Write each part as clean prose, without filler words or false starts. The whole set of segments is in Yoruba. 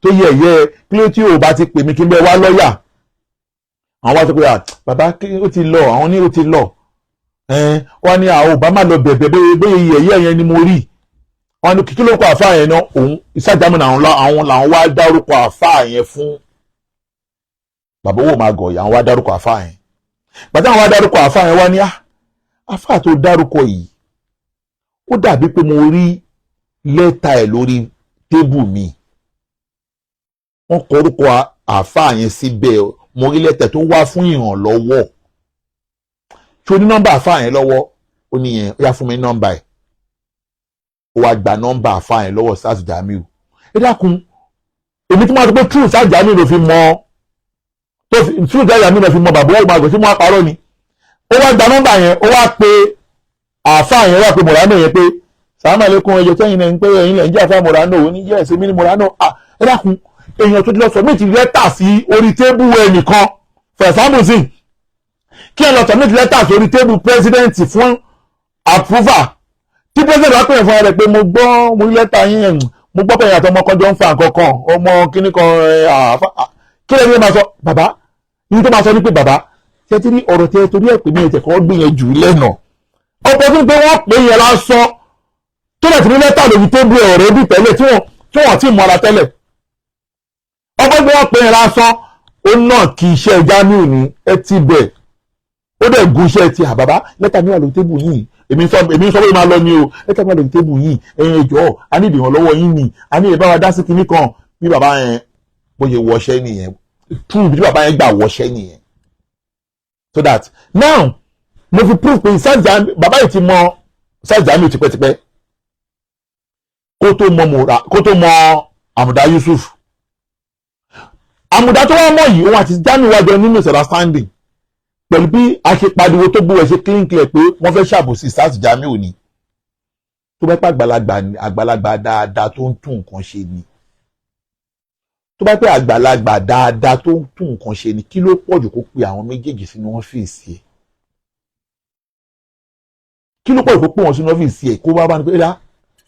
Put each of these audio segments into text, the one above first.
Tó yẹ̀yẹ́ kí ló tí o bá ti pè mí kí n bẹ wá lọ́ọ̀yà? Àwọn wá sọ pé, "Ah, bàbá, ó ti lọ." Àwọn ní ó ti lọ. Wọ́n ní àwọn ò bá má lọ bẹ̀bẹ̀, bóyá yẹ̀yẹ́ yẹn ni mo rí. Wọ́n ní kí ló kọ àfáà yẹn náà? Òun ìsàjámù àwọn làwọn wá dárúkọ àfáà yẹn fún bàbá owó máa gọ̀ yìí. Àwọn wá dárúkọ àfáà yẹn. Gbàtà àwọn wá dárúkọ àfáà yẹn, wá ní, "Ah, àfáà tó dárúkọ yìí, ó dàbí pé mo rí lẹ́tà ẹ̀ lórí table mi. Wọ́n kọ orúkọ àfáà yẹn síbẹ̀. Mo rí lẹ́tà tó wá fún ìrànlọ́wọ́. Ṣé o ní nọ́mbà àfáà yẹn lọ́wọ́?" Ó ní yẹn, ó yá, fún mi nọ́mbà ẹ̀. Ó wá gba nọ́mbà àfáà yẹn lọ́wọ́ Ustaz Jamiu. Ẹ dákun, èmi tí wọ́n ti pé true Ustaz Jamiu ló fi mọ, tó fi true Ustaz Jamiu ló fi mọ bàbá ọgbà àgbẹ̀ tí wọ́n á parọ́ ni. Ó wá gba nọ́mbà yẹn, ó wá pe àfáà yẹn, wá pe Mọ̀ránù yẹn pé, "Sàlámù alaykum, ẹjọ́ tẹ́yìn náà ń pé ẹ̀yin lẹ̀ ń jẹ́ àfáà Mọ̀ránù." Ó ní, "Yẹ́ ẹ̀sẹ̀ mi ní Mọ̀ránù." Ah, ẹ dákun, èèyàn tó ti lọ submit lẹ́tà sí orí table ẹnìkan, for example sí, kí ẹ lọ submit lẹ́tà sí orí table president fún approval, tí president wá pè é fún ẹ rẹ pé, "Mo gbọ́, mo rí lẹ́tà yín, mo gbọ́ pé ẹ̀yìn àtọmọ kan jọ ń fa nǹkan kan, ọmọ kíní kan." Kí lẹ́ni máa sọ? Bàbá ní tó máa sọ ní pé, "Bàbá, ṣé tí ní ọ̀rọ̀ tẹ torí ẹ̀ pé mi ẹ̀ tẹ̀kọ́ gbìyànjú lẹ́nà ọ̀pọ̀ fún pé wọ́n pè yẹn lásán tó lẹ̀ tí ní lẹ́tà lórí table ọ̀rẹ́ bí tẹ́lẹ̀ tí wọ́n ti mọ́ra tẹ́lẹ̀, ọgbọ́n bí wọ́n pè yẹn lásán, ó náà kì í ṣe Jamiu ní ẹ ti bẹ̀, ó dẹ̀ gun iṣẹ́ ti àbàbá. Lẹ́tà mi wà lórí table yìí, èmi sọ pé máa lọ ni o. Lẹ́tà mi wà lórí table yìí, ẹ̀yin ẹ̀jọ̀, a ní ìdìrànlọ́wọ́ yín ni, a ní ìbá wa dá sí kinní kan." Bí bàbá yẹn bó ṣe wọṣẹ́ nìyẹn, true bí bàbá yẹn gbà wọṣẹ́ nìyẹn. So that now mo fi proof pé bàbá yìí ti mọ Ustaz Jamiu tipẹ́tipẹ́ kó tó mọ mora, kó tó mọ Àmùdá Yusuf. Àmùdá tó wá mọ̀ yìí, òun àti Jamiu wájọ nínú misunderstanding pẹ̀lú bí a ṣe pariwo tó gbé wẹ̀ ṣe clean clear pé wọ́n fẹ́ ṣàbòsí Ustaz Jamiu ni. Tó bá pẹ́ àgbàlagbà, àgbàlagbà dáadáa tó ń tún nǹkan ṣe ni, tó bá pẹ́ àgbàlagbà dáadáa tó ń tún nǹkan ṣe ni, kí ló pọ̀ jù kó pe àwọn méjèèjì sínú ọ́fíìsì ẹ̀? Kí ló pọ̀ jù kó pè wọ́n sínú ọ́fíìsì ẹ̀, kó bá bá ní pé, "Ẹ̀dá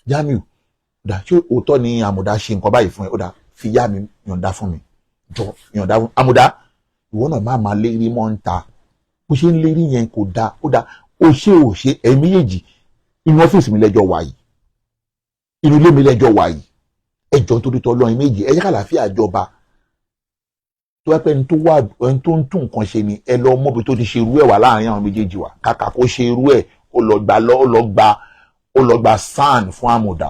Jamiu, ó dà, ṣé òótọ́ ni Àmùdá ṣe nǹkan báyìí fún ẹ? Ó dà, fi yá mi, yọ̀ǹda fún mi, jọ yọ̀ǹda fún Àmùdá. Ìwọ náà má máa lérí mọ́ ń ta bó ṣe ń lérí yẹn, kò dáa. Ó dáa, ó ṣe ò ṣe, ẹ̀yin méjèèjì, inú ọ́fíìsì mi lẹ́jọ́ wà yìí, inú ilé mi lẹ́jọ́ wà yìí. Ẹjọ́ nítorí tọ́ lọ́rin méjì, ẹ jẹ́ kàlàáfíà jọba." Tó wá pẹ́ ẹni tó wà, ẹni tó ń tún nǹkan ṣe ni, ẹ lọ mọ́bi tó ti ṣe irú ẹ̀ wà láàrin àwọn méjèèjì wa. Kàkà kó ṣe irú ẹ̀, ó lọ gba SAN fún Àmùdá.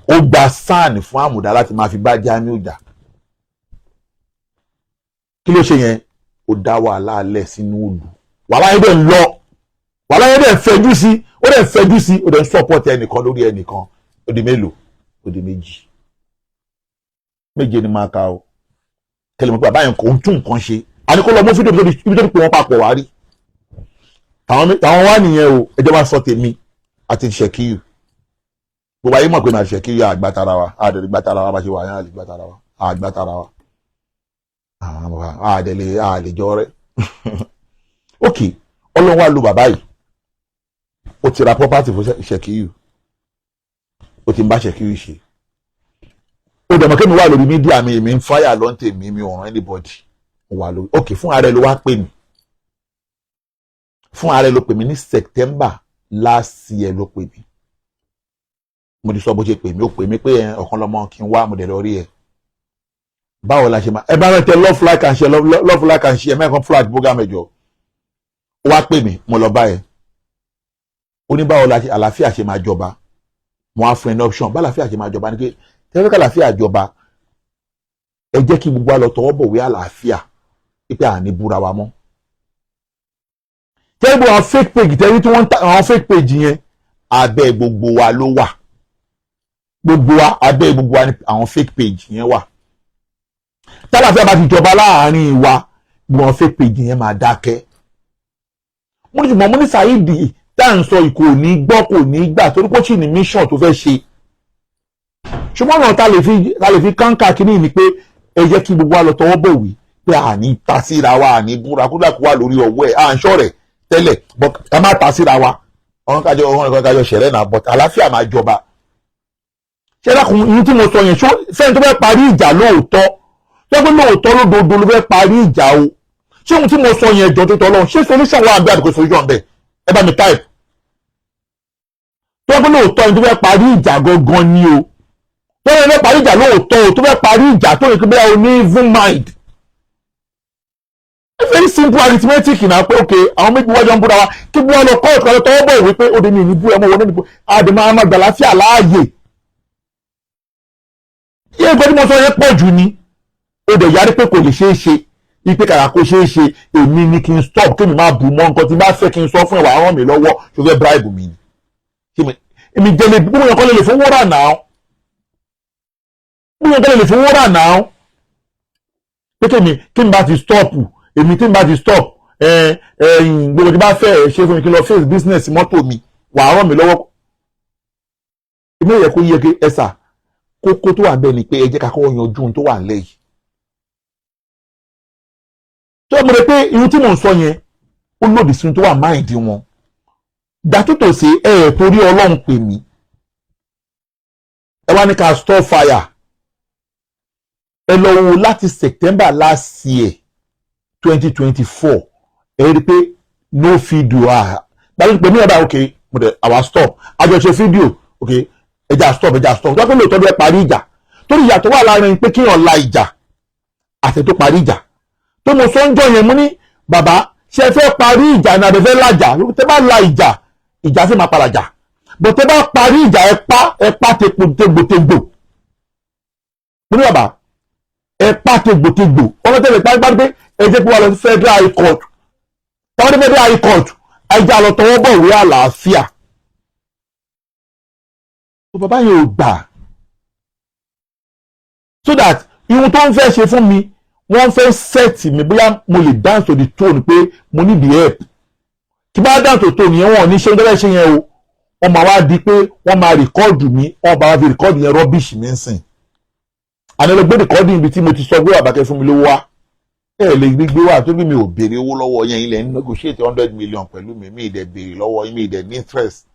Ó gba SAN fún Àmùdá láti máa fi bá Jamiu jà. Kí ló ṣe yẹn? Ó dá wàhálà alẹ́ sínú ìlú. Wàhálà yẹn dẹ̀ ń lọ, wàhálà yẹn dẹ̀ ń fẹjú sí, ó dẹ̀ ń fẹjú sí, ó dẹ̀ ń support ẹnìkan lórí ẹnìkan. Ó di mélòó? Ó di méjì. Méje ni máa ka o. Kẹlẹ̀ mọ̀ pé bàbá yẹn kò ń tún nǹkan ṣe. Àní kó lọ mú fídíò ibi tó ti pè wọ́n papọ̀ wá rí táwọn wá nìyẹn o. Ẹjọ́ bá sọ tèmi àti Ṣèkíyù, gbogbo ayé mọ̀ pé màá Ṣèkíyù àgbàtara wa, àdẹ̀lẹ̀ gbàtara wa, bá ṣe wà yẹn, àlè gbàtara wa, àgbàtara wa, àdẹ̀lẹ̀ àlejò rẹ̀. Ok, Ọlọ́run wá lu bàbá yìí, ó ti ra property fún Ṣèkíyù, ó ti ń bá Ṣèkíyù ṣe. Ó dẹ̀ mọ̀ kí mi wà lórí media mi, èmi ń fáyà lọ́ntẹ̀ mi, mi ò ràn anybody. Mo wà lórí. Ok, fún ara ẹ ló wá pè mí, fún ara ẹ ló pè mí ní September last year ló pè mí. Mo ti sọ bó ṣe pè mí. Ó pè mí pé ọ̀kan lọ́mọ kí n wá, mo dẹ̀ lọ rí ẹ. Báwo la ṣe máa ẹ bá rẹ tẹ love, like and share, love, like and share, mẹ́kan flag program. Ẹ̀jọ̀, ó wá pè mí, mo lọ bá ẹ. Ó ní báwo la ṣe àlàáfíà ṣe máa jọba. Mo á fún ẹ ní option bá àlàáfíà ṣe máa jọba ni pé tẹ́lẹ̀ kàlàáfíà jọba, ẹ jẹ́ kí gbogbo wa lọ tọwọ́ bọ̀wé àlàáfíà pípẹ́ àní búra wa mọ́. Tẹ́lẹ̀ bí àwọn fake page tẹ́lẹ̀ tí wọ́n ń ta àwọn fake page yẹn, abẹ́ gbogbo wa ló wà. Gbogbo wa, abẹ́ gbogbo wa ni àwọn fake page yẹn wà. Tálàfíà bá ti jọba láàárín wa, gbogbo àwọn fake page yẹn máa dákẹ́. Mo ní ṣùgbọ́n mo ní Saheed tá à ń sọ yìí kò ní gbọ́, kò ní gbà, torí pé ó sì ní mission tó fẹ́ ṣe. Ṣùgbọ́n ọ̀nà tá lè fi káńkà kínní ni pé ẹ jẹ́ kí gbogbo wa lọ tọwọ́ bọ̀wé pé àní ta síra wa, àní búra kúndà kó wà lórí ọwọ́ ẹ̀, à ń ṣọ̀rẹ̀ tẹ́lẹ̀, but ká má ta síra wa. Ọ̀hún kájọ ṣẹ̀rẹ̀ náà, but àlàáfíà máa jọba. Ṣé dákun, ihun tí mo sọ yẹn, ṣó fẹ́ni tó fẹ́ parí ìjà lóòótọ́, tó pé lóòótọ́ lódodo ló fẹ́ parí ìjà o, ṣé ohun tí mo sọ yẹn jọ tó tọ́ lọ́hùn, ṣé solution wà bí àbíkó solution bẹ́ẹ̀? Ẹ bá mi type. Tó pé lóòótọ́ ẹni tó fẹ́ parí ìjà gangan ni o, tó fẹ́ parí ìjà lóòótọ́ o, tó fẹ́ parí ìjà tó yẹ kí bẹ́ẹ̀ o ní even mind, very simple arithmetic na pé, ok, àwọn méjì wájú ń búra wa, kí wọ́n lọ kọ́ ìkàlọ́ tọwọ́ bọ̀ wípé ó dé mi ní bú ẹ mọ́ wọn ní bú àdèmọ́ àmọ́ gbàláfíà láàyè. Yé, nǹkan tí mo sọ yẹn pọ̀ jù ni. Ó dẹ̀ yarí pé kò lè ṣeé ṣe, ipe kàkà kó ṣeé ṣe, èmi ni kí n stop, kí mi má bù mọ́. Nǹkan tí n bá fẹ́ kí n sọ fún ẹ, wàá ràn mí lọ́wọ́. Ṣó fẹ́ bribe mi ni? Èmi jẹ́ lè gbogbo yẹn kọ́ lè fowó rà náà, gbogbo yẹn kọ́ lè fowó rà náà, pé kí mi bá ti stop, èmi tí n bá ti stop ẹ ẹ, gbogbo tí bá fẹ́ ẹ ṣe fún mi, kí n lọ face business mọ́tò mi, wàá ràn mí lọ́wọ́. Èmi ò yẹ kó yẹ kí ẹ sà kókó tó wà bẹ́ẹ̀ ni pé ẹ jẹ́ ká kọ́kọ́ yanjú ohun tó wà nílẹ̀ yìí. Tó mo rò pé irun tí mò ń sọ yẹn, ó lòdì sí ohun tó wà mind wọn dàtútò sí ẹ ẹ, torí Ọlọ́run pè mí, ẹ wá ní ká stop fire. Ẹ lọ wo láti September last year, 2024, ẹ rí i pé no video. Ah, gbàdúrà pé mi ò bá, ok, mo dẹ̀ àwa stop, àjọṣe fídíò, ok, ẹ já stop, ẹ já stop. Tó bá pẹ́ lóòótọ́ bí ẹ parí ìjà, torí ìyàtọ̀ wà láàrin pé kíyàn la ìjà àti tó parí ìjà. Tó mo sọ ń jọ yẹn, mo ní, bàbá, ṣe fẹ́ parí ìjà ní abẹ́fẹ́ làjà? Tẹ́ bá la ìjà, ìjà sì máa padà jà bó. Tẹ́ bá parí ìjà, ẹ pa, ẹ pa tegbòtegbò. Mo ní, bàbá, ẹ pa tegbòtegbò. Ọmọ tẹ́lẹ̀ parí parí pé ẹ jẹ́ pé wà lọ sí Federal High Court. Táwọn ní Federal High Court, ẹ jẹ́ àlọ́ tọwọ́ bọ̀ wé àlàáfíà. Bàbá yẹn ò gbà, so that ihun tó ń fẹ́ ṣe fún mi, wọ́n fẹ́ set mi bóyá mo lè dance to the tone pé mo need the help. Tí bá dance to tone yẹn, wọ́n ò ní ṣe ń tẹ́lẹ̀ ṣe yẹn o. Wọ́n máa wá di pé wọ́n máa record mi, wọ́n bá wá fi record yẹn rubbish mi ń sìn. Àná lọ gbé record ibi tí mo ti sọ pé àbákẹ́ fún mi lówó wá. Ẹ lè gbé wá tó bí mi ò béèrè owó lọ́wọ́ yẹn. Ilẹ̀ ń negotiate 100 million pẹ̀lú mi, mi ì dẹ̀ béèrè lọ́wọ́ yín, mi ì dẹ̀ ní interest.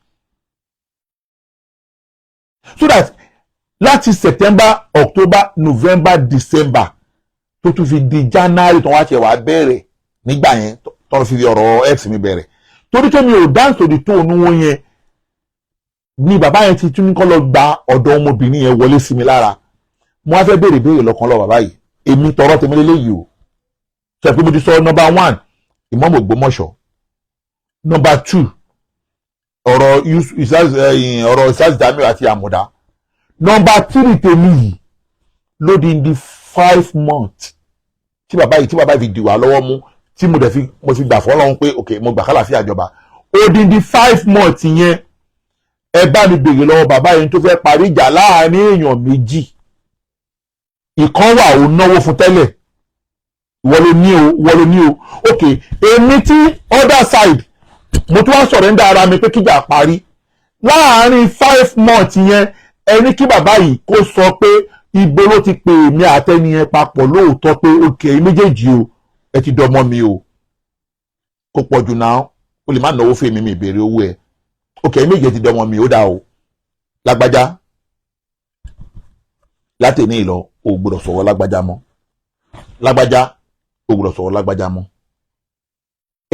So that láti September, October, November, December, tó tún fi di January, tó wá ṣe wá bẹ̀rẹ̀ nígbà yẹn, tó fi ọ̀rọ̀ ex mi bẹ̀rẹ̀, torí pé mi ò dance to the tone wọn yẹn ni bàbá yẹn ti tún ní kọ́ lọ gba ọ̀dọ̀ ọmọbìnrin yẹn wọlé sí mi lára. Mo wá fẹ́ béèrè béèrè lọ́kàn lọ bàbá yìí. Èmi tọrọ tèmi lélẹ́yìí o. Sọ pé mo ti sọ number one, Ìmáàmù Ògbómọ̀ṣọ́, number two, ọ̀rọ̀ Isaz Jamiu àti Àmùdá, number three tèmi yìí lódìndí 5 months tí bàbá yìí fi dì wá lọ́wọ́ mú, tí mo dẹ̀ fi mo fi gbà fọ́lọ́run pé ok, mo gbà kálàfíà jọba. Odindi 5 months yẹn, ẹ bá mi béèrè lọ́wọ́ bàbá yẹn tó fẹ́ parí ìjà láàrin èèyàn méjì. Ìkan wà, ò náwó fún tẹ́lẹ̀, ìwọ ló ní o, ìwọ ló ní o. Ok, èmi tí other side, mo tún wá surrender ara mi pé kíjà parí láàárín 5 months yẹn. Ẹni kí bàbá yìí kó sọ pé ibo ló ti pè mí àtẹni yẹn papọ̀ lóòótọ́ pé ok, méjèèjì o, ẹ ti dọmọ mi o. Kó pọ̀ jù náà, o lè má náwó fún èmi, mi ìbéèrè owó ẹ. Ok, méjèèjì ti dọmọ mi, ó dà o. Lágbájá, látẹ̀ní ìlọ, o gbọ́dọ̀ sọ̀rọ̀ lágbájá mọ́. Lágbájá, o gbọ́dọ̀ sọ̀rọ̀ lágbájá mọ́.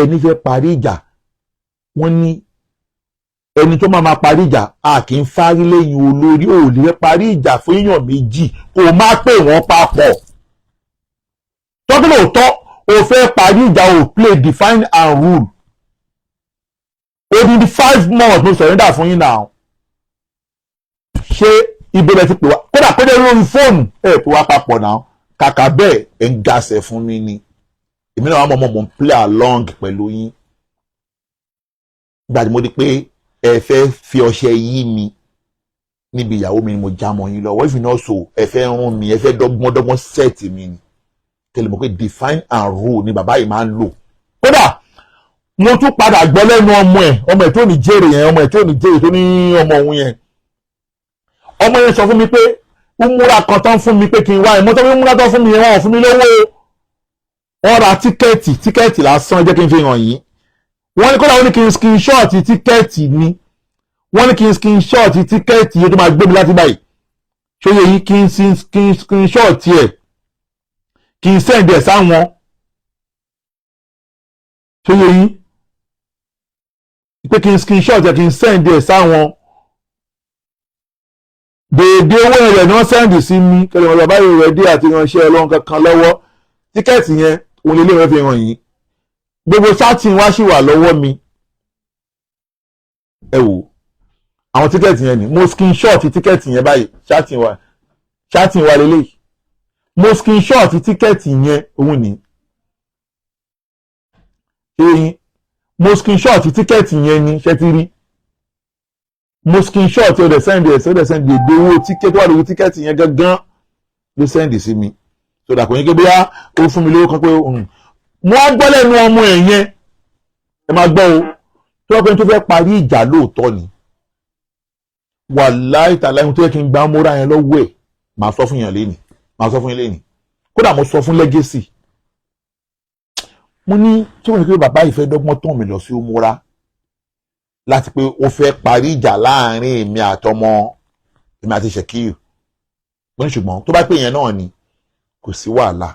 Ẹni fẹ́ parí ìjà, wọ́n ní ẹni tó máa ma parí ìjà, a kì í fárí lẹ́yìn olórí. Ò lè fẹ́ parí ìjà fún èèyàn méjì kó o má pè wọ́n papọ̀. Tọ́jú lóòótọ́ o fẹ́ parí ìjà, o play define and rule. Odindi 5 months mo surrender fún yín náà. Ṣé ibo lẹ ti pè wá? Kódà kó jẹ́ lórí fóònù, ẹ pè wá papọ̀ náà. Kàkà bẹ́ẹ̀, ẹ̀ ń gasẹ̀ fún mi ni. Èmi náà wà mọ̀ mọ̀ ń play along pẹ̀lú yín. Nígbà tí mo di pé ẹ fẹ́ fi ọṣẹ yí mi níbi ìyàwó mi ni mo já mọ́ yín lọ́wọ́. If you know so, ẹ fẹ́ rún mi, ẹ fẹ́ dọ́gbọ́n dọ́gbọ́n set mi ni. Tẹ́lẹ̀ mọ̀ pé define and rule ni bàbá yìí máa ń lò. Kódà mo tún padà gbọ́ lẹ́nu ọmọ ẹ̀, ọmọ ẹ̀ tó ní jèrè yẹn, ọmọ ẹ̀ tó ní jèrè, tó ní ọmọ òun yẹn. Ọmọ yẹn sọ fún mi pé umura kan tán fún mi pé kí n wá ẹ̀ mọ́tò. Umura tán fún mi yẹn, wọ́n ò fún mi lówó, wọ́n ra ticket. Ticket lásán, jẹ́ kí n fi hàn yín. Wọ́n ní kódà wọ́n ní kí n screenshot ticket ni. Wọ́n ní kí n screenshot ticket yìí tó máa gbé mi láti báyìí. Ṣóyè yìí, kí n screenshot ẹ̀, kí n send ẹ̀ sáwọn. Ṣóyè yìí, pé kí n screenshot ẹ̀, kí n send ẹ̀ sáwọn. Dèédé owó rẹ̀ ní wọ́n send sí mi. Kẹlẹ̀ wọn bàbá yìí rẹ̀ dé àti ránṣẹ́ Ọlọ́run kankan lọ́wọ́. Ticket yẹn òun lè lè wọ́n fi hàn yín. Gbogbo chatting wá sì wà lọ́wọ́ mi. Ẹ wò, àwọn ticket yẹn ni mo screenshot ticket yẹn báyìí. Chatting wa, chatting wa lélẹ́yìí. Mo screenshot ticket yẹn, òun ni. Ṣé yín? Mo screenshot ticket yẹn ni. Ṣé ti rí? Mo screenshot, ó dẹ̀ send ẹ̀, ó dẹ̀ send èdè owó ticket wà lórí ticket yẹn gangan ló send sí mi. So dàpọ̀ yín pé bóyá ó fún mi lówó kan pé mo á gbọ́ lẹ́nu ọmọ ẹ̀ yẹn. Ẹ máa gbọ́ o, tó wọ́n pẹ́ tó fẹ́ parí ìjà lóòótọ́ ni, wàláì tàláì, ohun tó yẹ kí n gbá múra yẹn lọ́wọ́ ẹ̀, màá sọ fún yàn lénìí, màá sọ fún yín lénìí. Kódà mo sọ fún Legacy, mo ní tí wọ́n ní pé bàbá yìí fẹ́ dọ́gbọ́n tán mi lọ sí umura láti pé ó fẹ́ parí ìjà láàrin èmi àtọmọ èmi àti Ṣèkíyù. Mo ní ṣùgbọ́n tó bá pè yẹn náà ni, kò sí wàhálà.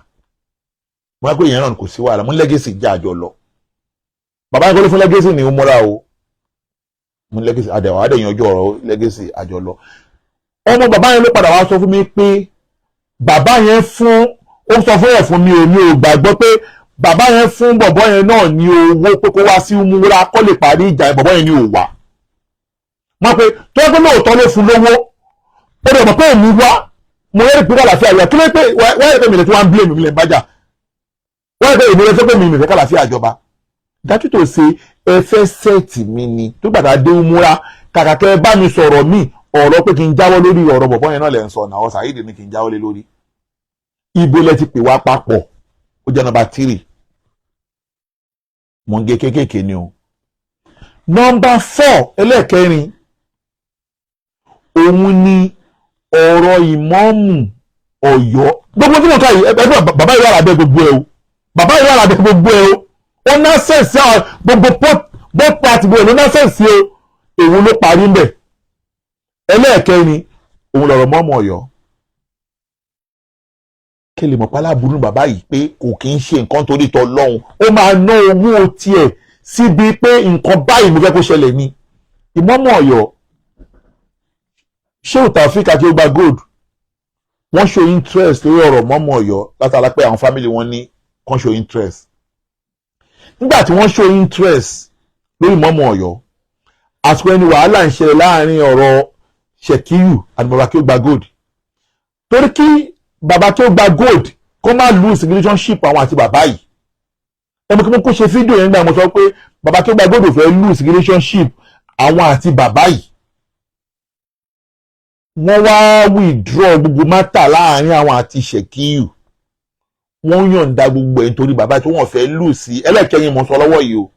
Mo bá pè yẹn náà ni, kò sí wàhálà. Mo ní Legacy jẹ́ àjọ lọ. Bàbá yẹn kọ́ ló fún Legacy ní umura o. Mo ní Legacy àdẹ̀wò àdẹ̀yànjú ọ̀rọ̀ Legacy àjọ lọ. Ọmọ bàbá yẹn ló padà wá sọ fún mi pé bàbá yẹn fún, ó sọ fún ẹ̀ fún mi ò, mi ò gbàgbọ́ pé bàbá yẹn fún bọ̀bọ́ yẹn náà ní owó pé kó wá sí umura kó lè parí ìjà yẹn. Bọ̀bọ́ yẹn ní ò wá mọ̀ pé tó yẹ pé lóòótọ́ ló fún lówó, ó dẹ̀ mọ̀ pé èmi wá, mo yẹ pé kàlàfíà yà. Kí ló pé wáyé pé mi lè tí wọ́n ń blame mi lè ń bájà wáyé pé èmi lè sọ pé mi fẹ́ kàlàfíà jọba dájú tó ṣe ẹ fẹ́ set mi ni tó gbàdá dé umura. Kàkà kẹ́ ẹ bá mi sọ̀rọ̀ mi, ọ̀rọ̀ pé kí n jáwọ́ lórí ọ̀rọ̀ bọ̀bọ́ yẹn náà lẹ̀ ń sọ náà. Saheed ní kí n jáwọ́ lé lórí. Ibo lẹ ti pè wá papọ̀? Ó jẹ́ number 3. Mò ń gé kéékèèké ni o. Number 4, ẹlẹ́ẹ̀kẹrin, òun ni ọ̀rọ̀ ìmọ̀ọ́mù Ọ̀yọ́. Gbogbo tí mo kà yìí, ẹgbẹ́ bàbá yìí wà lábẹ́ gbogbo ẹ o. Bàbá yìí wà lábẹ́ gbogbo ẹ o. Ó ná sẹ̀sì àwọn gbogbo both party, gbogbo ẹ̀ ló ná sẹ̀sì o. Èwo ló parí ń bẹ̀? Ẹlẹ́ẹ̀kẹrin, òun lọ̀rọ̀ mọ́mù Ọ̀yọ́. Kí lè mọ̀ pálá burú bàbá yìí pé kò kí ń ṣe nǹkan torí tọ́ lọ́hùn, ó máa ná owó tiẹ̀ síbi pé nǹkan báyìí mo fẹ́ kó ṣẹlẹ̀ ni. Ìmọ̀ọ́mù Ọ̀yọ́, Shehu Taofik àti Ogba Gold, wọ́n show interest lórí ọ̀rọ̀ mọ́mọ́ Ọ̀yọ́ látara pé àwọn family wọn ní kàn show interest. Nígbà tí wọ́n show interest lórí mọ́mọ́ Ọ̀yọ́, àsìkò ẹni wàhálà ń ṣẹlẹ̀ láàrin ọ̀rọ̀ Ṣèkíyù àti bàbá kí ó gba gold, torí kí bàbá kí ó gba gold kó má lose relationship àwọn àti bàbá yìí. Ẹni kí mo kó ṣe fídíò yẹn gbà, mo sọ pé bàbá kí ó gba gold ò fẹ́ lose relationship àwọn àti bàbá yìí. Wọ́n wá withdraw gbogbo matter láàrin àwọn àti Ṣèkíyù. Wọ́n yọ̀ǹda gbogbo ẹ̀ nítorí bàbá tí wọ́n fẹ́ lose. Ẹlẹ́kẹ̀yìn mo sọ lọ́wọ́ yìí o.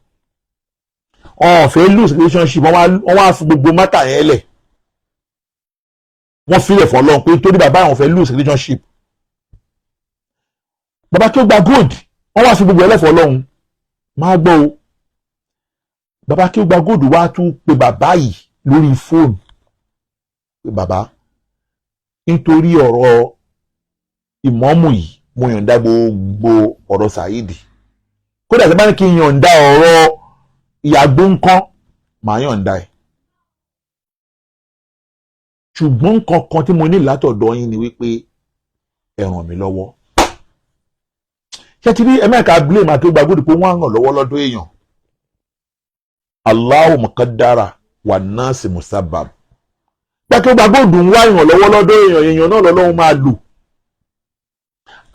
Wọ́n fẹ́ lose relationship, wọ́n wá fi gbogbo matter yẹn lẹ̀, wọ́n filẹ̀ fọlọ́run pé torí bàbá àwọn fẹ́ lose relationship. Bàbá tó gba gold, wọ́n wá fi gbogbo ẹlẹ́fọ̀ ọlọ́run. Máa gbọ́ o, bàbá kí ó gba gold wá tún pe bàbá yìí lórí fóònù pé, "Bàbá, nítorí ọ̀rọ̀ ìmọ̀ọ́mù yìí, mo yọ̀ǹda gbogbo ọ̀rọ̀ Saheed. Kódà tí a bá ní kí n yọ̀ǹda ọ̀rọ̀ ìyàgbó ńkọ́, màá yọ̀ǹda ẹ̀. Ṣùgbọ́n nǹkan kan tí mo ní látọ̀dọ̀ yín ni wípé ẹ ràn mí lọ́wọ́." Ṣé ti rí ẹ̀mẹ́ka blame àti gbàgbọ́dọ̀ pé wọ́n á ràn lọ́wọ́ lọ́dọ̀ èèyàn? Allahu muqaddara wà nasi musabab. Gbàgbọ́dọ̀ ń wá ìrànlọ́wọ́ lọ́dọ̀ èèyàn, èèyàn náà lọ́lọ́run máa lò.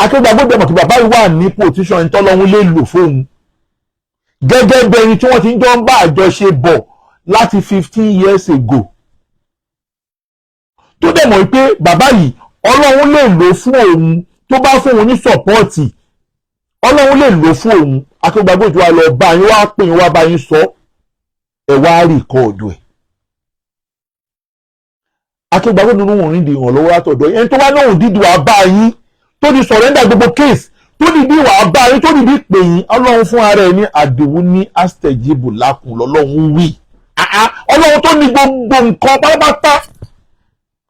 Akẹ́gbàgbọ́dọ̀ mọ̀ kí bàbá yìí wà ní position ẹni tọ́lọ́run lè lò fóun, gẹ́gẹ́ bí ẹni tí wọ́n ti ń jọ ń bá àjọṣe bọ̀ láti 15 years ago, tó dẹ̀ mọ̀ pé bàbá yìí, Ọlọ́run lè lò fún òun. Tó bá fún òun ní support, Ọlọ́run lè lò fún òun. Akẹ́gbàgbọ́dọ̀ wa lọ bá yín, wá pè yín, wá bá yín sọ, ẹ̀ wá record ẹ̀. Akẹ́gbàgbọ́dọ̀ nínú òun nídìí ìrànlọ́wọ́ látọ̀dọ̀ ẹni tó wá náà dídì wá bá yín, tó di surrender gbogbo case, tó dìdí wàá bá yín, tó dìdí pè yín. Ọlọ́run fún ara ẹ̀ ní àdìwú ní astajibu lakum lọ́lọ́run wí. Ọlọ́run tó ní gbogbo nǹkan pátápátá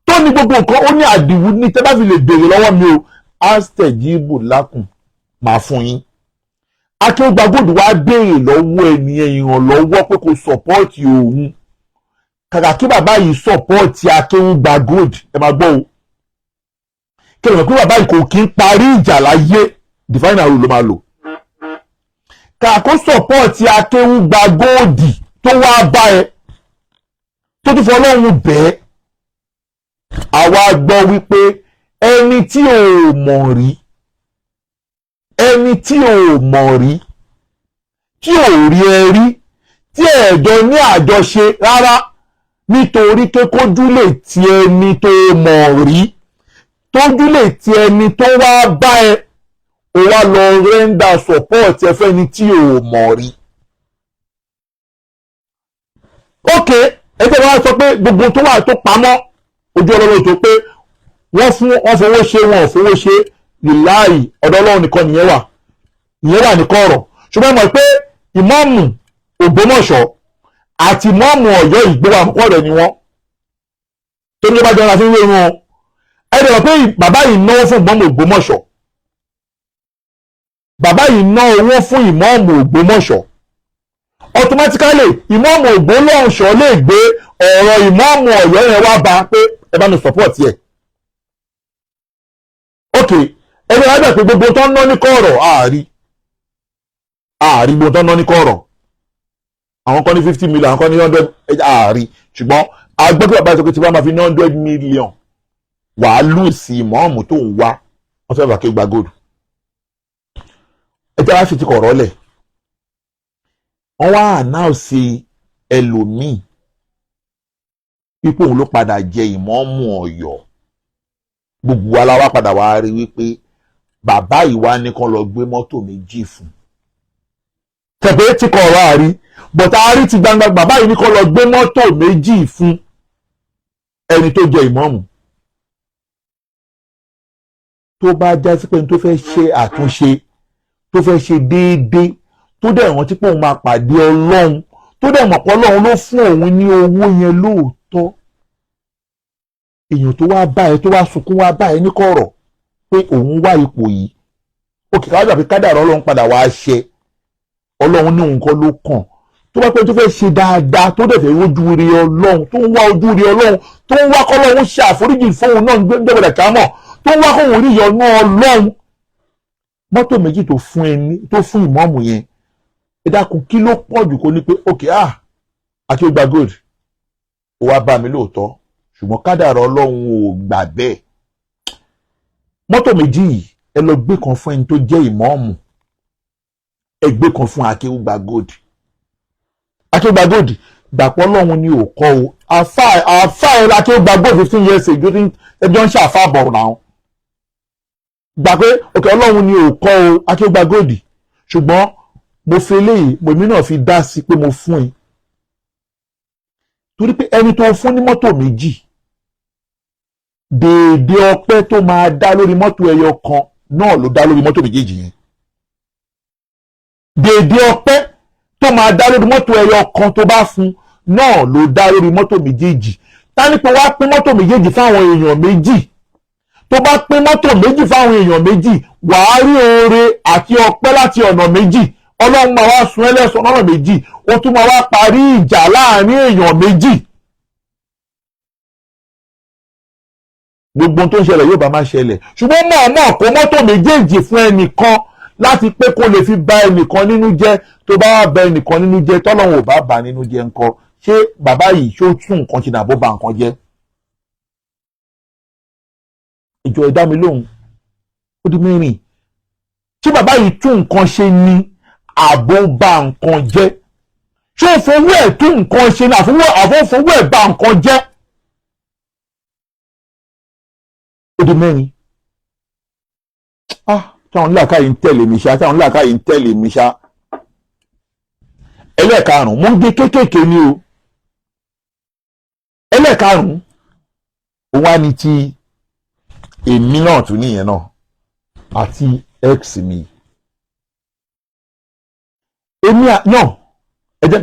tó tó ní gbogbo nǹkan, ó ní àdìwú ní tẹ́ bá fi lè béèrè lọ́wọ́ mi o, astajibu lakum, máa fún yín. Akéwùgbà Gold wá béèrè lọ́wọ́ ènìyàn ìrànlọ́wọ́ pé kó support òun. Kàkà kí bàbá yìí support Akéwùgbà Gold, ẹ máa gbọ́ o, kí ẹ mọ̀ pé bàbá yìí kò kí ń parí ìjà láyé, divine rule ló máa lò. Kàkà kó support Akéwùgbà Gold tó wá bá ẹ, tó tún fọlọ́run bẹ́ẹ̀, àwa gbọ́ wípé ẹni tí ò mọ̀ rí, ẹni tí ò mọ̀ rí, tí ò rí ẹ rí, tí ẹ̀jọ́ ní àjọṣe rárá, nítorí pé kójú lè ti ẹni tó mọ̀ rí, tójú lè ti ẹni tó wá bá ẹ, ó wá lọ render support ẹ fẹ́ni tí ò mọ̀ rí. Ok, ẹgbẹ́ wa sọ pé gbogbo tó wà tó pamọ́ ojú ọlọ́run tó pé wọ́n fún wọ́n fowó ṣe, wọn ò fowó ṣe, lìláì, ọ̀dọ̀ Ọlọ́run nìkan nìyẹn wà, ìyẹn wà ní kọ̀rọ̀. Ṣùgbọ́n mọ̀ pé ìmáàmù Ògbómọ̀ṣọ́ àti ìmáàmù Ọ̀yọ́ ìgbéwà àkọ́kọ́ rẹ̀ ni wọ́n tó ní bá jọra fi ń wérun o. Ẹ dẹ̀ mọ̀ pé bàbá yìí náwó fún ìmáàmù Ògbómọ̀ṣọ́, bàbá yìí ná owó fún ìmáàmù Ògbómọ̀ṣọ́. Automatically, ìmáàmù Ògbómọ̀ṣọ́ lè gbé ọ̀rọ̀ ìmáàmù Ọ̀yọ́ yẹn wá bá pé ẹ bá mi support yẹ. Ok, ẹni wá gbà pé gbogbo tó ń ná ní kọ̀ọ̀rọ̀ àárí àárí, gbogbo tó ń ná ní kọ̀ọ̀rọ̀, àwọn kan ní 50 million, àwọn kan ní 100, àárí. Ṣùgbọ́n agbẹ́ pé bàbá sọ pé tí wọ́n máa fi ní 100 million, wàá lù sí ìmáàmù tó ń wá, wọ́n fẹ́ fà kí gba gold. Ẹ jẹ́ wá fi ti kọ̀ọ̀rọ̀ lẹ̀. Wọ́n wá announce ẹlòmíì wípé òun ló padà jẹ ìmáàmù Ọ̀yọ́. Gbogbo wa la wá padà wá rí wípé bàbá yìí wá ní kán lọ gbé mọ́tò méjì fún tẹ̀pẹ́ tí kò ọ̀rọ̀ àrí bọ̀tà àrí ti gbangba. Bàbá yìí ní kán lọ gbé mọ́tò méjì fún ẹni tó jẹ ìmáàmù. Tó bá já sí pé ẹni tó fẹ́ ṣe àtúnṣe, tó fẹ́ ṣe déédéé, tó dẹ̀ rántí pé òun máa pàdé Ọlọ́run, tó dẹ̀ mọ̀ pé Ọlọ́run ló fún òun ní owó yẹn lóòótọ́, èèyàn tó wá bá ẹ, tó wá sunkún wá bá ẹ ní kọ̀rọ̀ pé òun wá ipò yìí, òkè káwá gbà pé kádàrá Ọlọ́run padà wá ṣe, Ọlọ́run ní òun kọ́ ló kàn. Tó bá pẹ́ tó fẹ́ ṣe dáadáa, tó dẹ̀ fẹ́ ojú rí Ọlọ́run, tó ń wá ojú rí Ọlọ́run, tó ń wá kọ́lọ́run ṣe àforíjì fóun náà gbẹ́gbẹ́dẹ̀ kámọ̀, tó ń wá kóun rí ìyọ́nú Ọlọ́run, mọ́tò méjì tó fún ẹni tó fún ìmáàmù yẹn, ẹ dákun, kí ló pọ̀ jù kó ní pé òkè ah, àti ó gba gold, ó wá bá mi lóòótọ́, ṣùgbọ́n kádàrá Ọlọ́run ò gbà bẹ́ẹ̀, mọ́tò méjì yìí, ẹ lọ gbé kan fún ẹni tó jẹ́ ìmáàmù, ẹ gbé kan fún Akéwùgbà Gold. Akéwùgbà Gold gbàpọ̀ Ọlọ́run ni ò kọ́ o. Àfa àfa ẹ̀ la Akéwùgbà Gold 15 years ago tí ẹjọ́ ń ṣàfà bọ̀ náà gbà pé òkè Ọlọ́run ni ò kọ́ o. Akéwùgbà Gold, ṣùgbọ́n mo fi eléyìí, èmi náà fi dá sí pé mo fún ẹ, torí pé ẹni tó fún ní mọ́tò méjì, déédéé ọpẹ́ tó máa dá lórí mọ́tò ẹyọ kan náà ló dá lórí mọ́tò méjèèjì yẹn. Déédéé ọpẹ́ tó máa dá lórí mọ́tò ẹyọ kan tó bá fún náà ló dá lórí mọ́tò méjèèjì. Tánípọ̀ wá pín mọ́tò méjèèjì fáwọn èèyàn méjì, tó bá pín mọ́tò méjì fáwọn èèyàn méjì, wàá rí oore àti ọpẹ́ láti ọ̀nà méjì. Ọlọ́run máa wá sun ẹlẹ́sàn lọ́nà méjì, ó tún máa wá parí ìjà láàrin èèyàn méjì. Gbogbo tó ń ṣẹlẹ̀ yóò bá máa ṣẹlẹ̀, ṣùgbọ́n mọ̀ọ́mọ̀ kó mọ́tò méjèèjì fún ẹnìkan láti pé kó lè fi bà ẹnìkan nínú jẹ́. Tó bá wà bà ẹnìkan nínú jẹ́, tọ́lọ́run ò bá bà nínú jẹ́ ńkọ́? Ṣé bàbá yìí ṣó tún nǹkan ṣe nàbó bà nǹkan jẹ́? Ìjọ ẹ̀dá mi lóhùn, ó di mẹ́rin. Ṣé bàbá yìí tún nǹkan ṣe ni àbó bà nǹkan jẹ́? Ṣé ó fowó ẹ̀ tún nǹkan ṣe ni àbó fowó ẹ̀ bà nǹkan jẹ́? Ó di mẹ́rin. Ah, táwọn ńlá yìí ń tẹ̀lé mi ṣá, táwọn ńlá yìí ń tẹ̀lé mi ṣá. Ẹlẹ́ẹ̀karùn-ún, mo ń gbé kéékèèké ni o. Ẹlẹ́ẹ̀karùn-ún òun á ní ti èmi náà tún nìyẹn náà àti ex mi. Èmi náà, ẹ jẹ́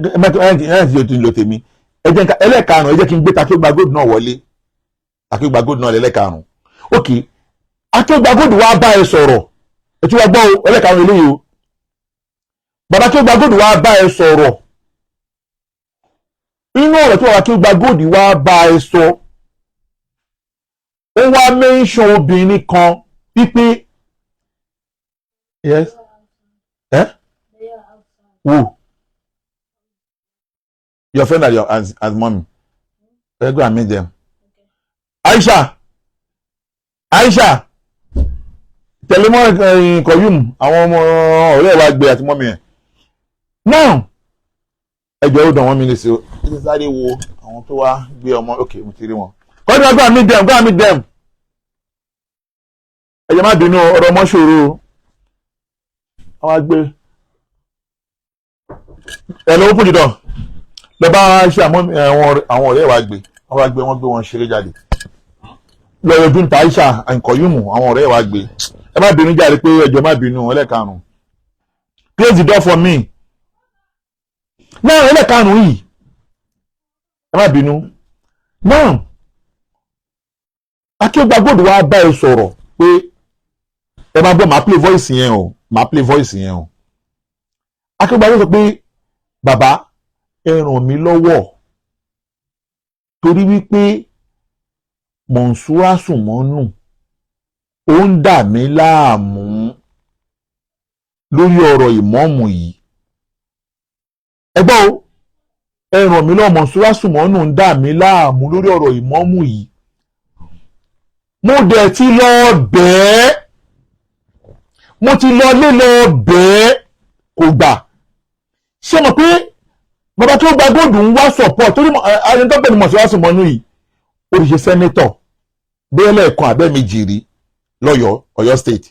ẹ ti lo tèmi, ẹ jẹ́ ẹlẹ́ẹ̀karùn-ún, ẹ jẹ́ kí n gbé ta kí ó gba gold náà wọlé. Akéwùgbà Gold náà lẹ́lẹ́karùn-ún. Ok, Akéwùgbà Gold wá bá ẹ sọ̀rọ̀. Ẹ tí wàá gbọ́ o, ẹlẹ́karùn-ún eléyìí o. Bàbá Akéwùgbà Gold wá bá ẹ sọ̀rọ̀. Inú ọ̀rọ̀ tí bàbá Akéwùgbà Gold wá bá ẹ sọ, ó wá mention obìnrin kan wípé, yes, eh? Who? Your friend and your as mommy. Okay, go and meet them. Aisha, Aisha, tẹ̀lé mọ́ Kọ̀yùm, àwọn ọmọ ọ̀rẹ́ wa gbé àti mummy ẹ̀. Now, ẹ jọ̀ọ́, ó dàn wọ́n mi ní sí o. Ẹ ti sáré wo àwọn tó wá gbé ọmọ. Ok, mo ti rí wọn. Kọ́ni, go and meet them, go and meet them. Ẹ jẹ́ má bínú, ọ̀rọ̀ ọmọ ṣòro o. Àwọn àgbẹ̀ ẹ lọ́wọ́ fún jùlọ lọ bá ṣe àwọn ọ̀rẹ́ wa gbé, wọ́n wá gbé, wọ́n gbé wọn ṣeré jáde lọ yọjú níta. Aisha, Nkọ̀yùmù, àwọn ọ̀rẹ́ wa gbé. Ẹ má bínú jáde pé ẹjọ́ má bínú. Ẹlẹ́karùn-ún, close the door for me náà. Ẹlẹ́karùn-ún yìí, ẹ má bínú náà. Akéwùgbà Gold wá bá ẹ sọ̀rọ̀ pé, ẹ máa gbọ́, màá play voice yẹn o, màá play voice yẹn o. Akéwùgbà Gold sọ pé, "Bàbá, ẹ ràn mí lọ́wọ́ torí wípé Mọ̀nsúrà Sùmọ́nù ó ń dà mí láàmú lórí ọ̀rọ̀ ìmọ̀ọ́mù yìí. Ẹ gbọ́ o, ẹ ràn mí lọ́wọ́, Mọ̀nsúrà Sùmọ́nù ń dà mí láàmú lórí ọ̀rọ̀ ìmọ̀ọ́mù yìí. Mo dẹ̀ ti lọ bẹ́ẹ̀, mo ti lọ lé lọ bẹ́ẹ̀, kò gbà." Ṣé mọ̀ pé bàbá tó gba gold ń wá support torí ẹni tó pè ní Mọ̀nsúrà Sùmọ́nù yìí, ó ti ṣe senator bóyá lẹ́ẹ̀kan àbẹ́ méjì rí lọ́yọ̀ọ́, Ọ̀yọ́ State.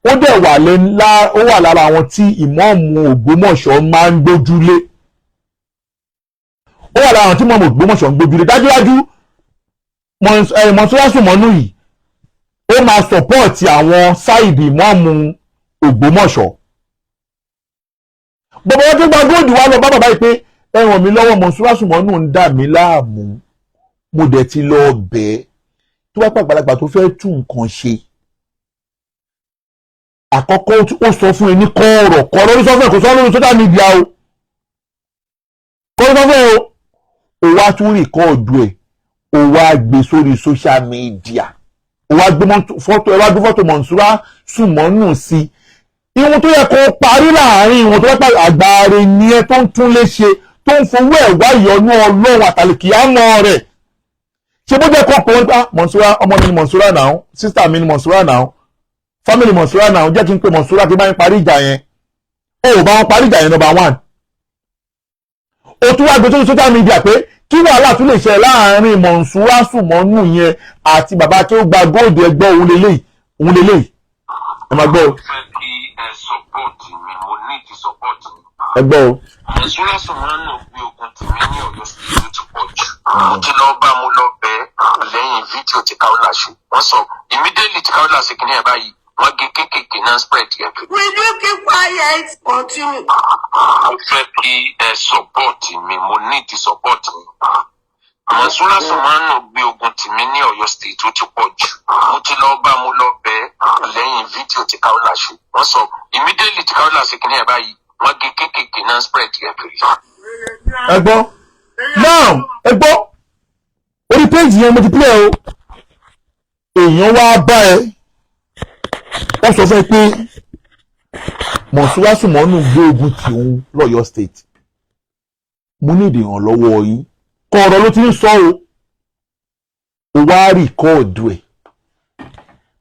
Ó dẹ̀ wà ó wà lára àwọn tí ìmọ̀ọ́mù Ògbómọ̀ṣọ́ máa ń gbójúlé. Ó wà lára àwọn tí ìmọ̀ọ́mù Ògbómọ̀ṣọ́ ń gbójúlé. Dájúdájú, Mọ̀nsúrà Sùmọ́nù yìí, ó máa support àwọn side ìmọ̀ọ́mù Ògbómọ̀ṣọ́. Bàbá wọn tó gba gold wá lọ bá bàbá yìí pé, "Ẹ ràn mí lọ́wọ́, Mọ̀nsúrà Sùmọ́nù ń dà mí láàmú, mo dẹ̀ ti lọ bẹ́ẹ̀." Tó bá pàgbàlagbà tó fẹ́ tún nǹkan ṣe, àkọ́kọ́, ó sọ fún ẹ ní kọ́ọ̀rọ̀ kọ́ọ̀rọ̀ ló sọ fún ẹ, kò sọ lórí social media o, kọ́ọ̀rọ̀ sọ fún ẹ o. Ó wá tún record ẹ̀, ó wá gbé sórí social media, ó wá gbé fọ́tò, ẹ wá gbé fọ́tò Mọ̀nsúrà Sùmọ́nù sí ìwọ̀n tó yẹ kó parí láàrin ìwọ̀n tó bá pàdé. Àgbàre ni ẹ tó ń tún lé ṣe, tó ń fowó ẹ̀ wá ìyọnú Ọlọ́run àtàlìkìyámọ́ rẹ̀. Ṣe bó jẹ́ kó pọ̀ wọ́n pa Mọ̀nsúrà, ọmọ mi ni Mọ̀nsúrà náà, sister mi ni Mọ̀nsúrà náà, family Mọ̀nsúrà náà, jẹ́ kí n pe Mọ̀nsúrà kí n bá yín parí ìjà yẹn. Ó ò bá wọn parí ìjà yẹn, number one. Ó tún wá gbé sórí social media pé kí wàhálà tún lè ṣe láàrin Mọ̀nsúrà Sùmọ́nù yẹn àti bàbá kí ó gba gold. Ẹgbẹ́ òun lélẹ́yìí, òun lélẹ́yìí, ẹ máa gbọ́ o. Fẹ́ kí ẹ support mi, mo need support mi. Ẹ gbọ́ o. Mọ̀nsúrà Sùmọ́nù gbé ogun tì mí ní Ọ̀yọ́ State, ó ti pọ̀ jù. Mo ti lọ bá, mo lọ bẹ́ẹ̀ lẹ́yìn fídíò tí Kaola ṣe. Wọ́n sọ immediately tí Kaola ṣe kìnìyàn báyìí, wọ́n gé kéékèèké náà, spread yẹn kiri. Will you keep quiet? Continue. Mo fẹ́ kí ẹ support mi, mo need support mi. Mọ̀nsúrà Sùmọ́nù gbé ogun tì mí ní Ọ̀yọ́ State, ó ti pọ̀ jù. Mo ti lọ bá, mo lọ bẹ́ẹ̀ lẹ́yìn fídíò tí Kaola ṣe. Wọ́n sọ immediately tí Kaola ṣe kìnìyàn báyìí, wọ́n gé kéékèèké náà, spread yẹn kiri. Ẹ gbọ́ now, ẹ gbọ́ orí péjì yẹn mo ti play o. Èèyàn wá bá ẹ, wọ́n sọ fún ẹ pé Mọ̀nsúrà Sùmọ́nù gbé ogun tì òun lọ́yọ́ State, mo ní ìdìrànlọ́wọ́ yín. Kọ̀ọ̀rọ̀ ló ti ń sọ o, ó wá record ẹ̀.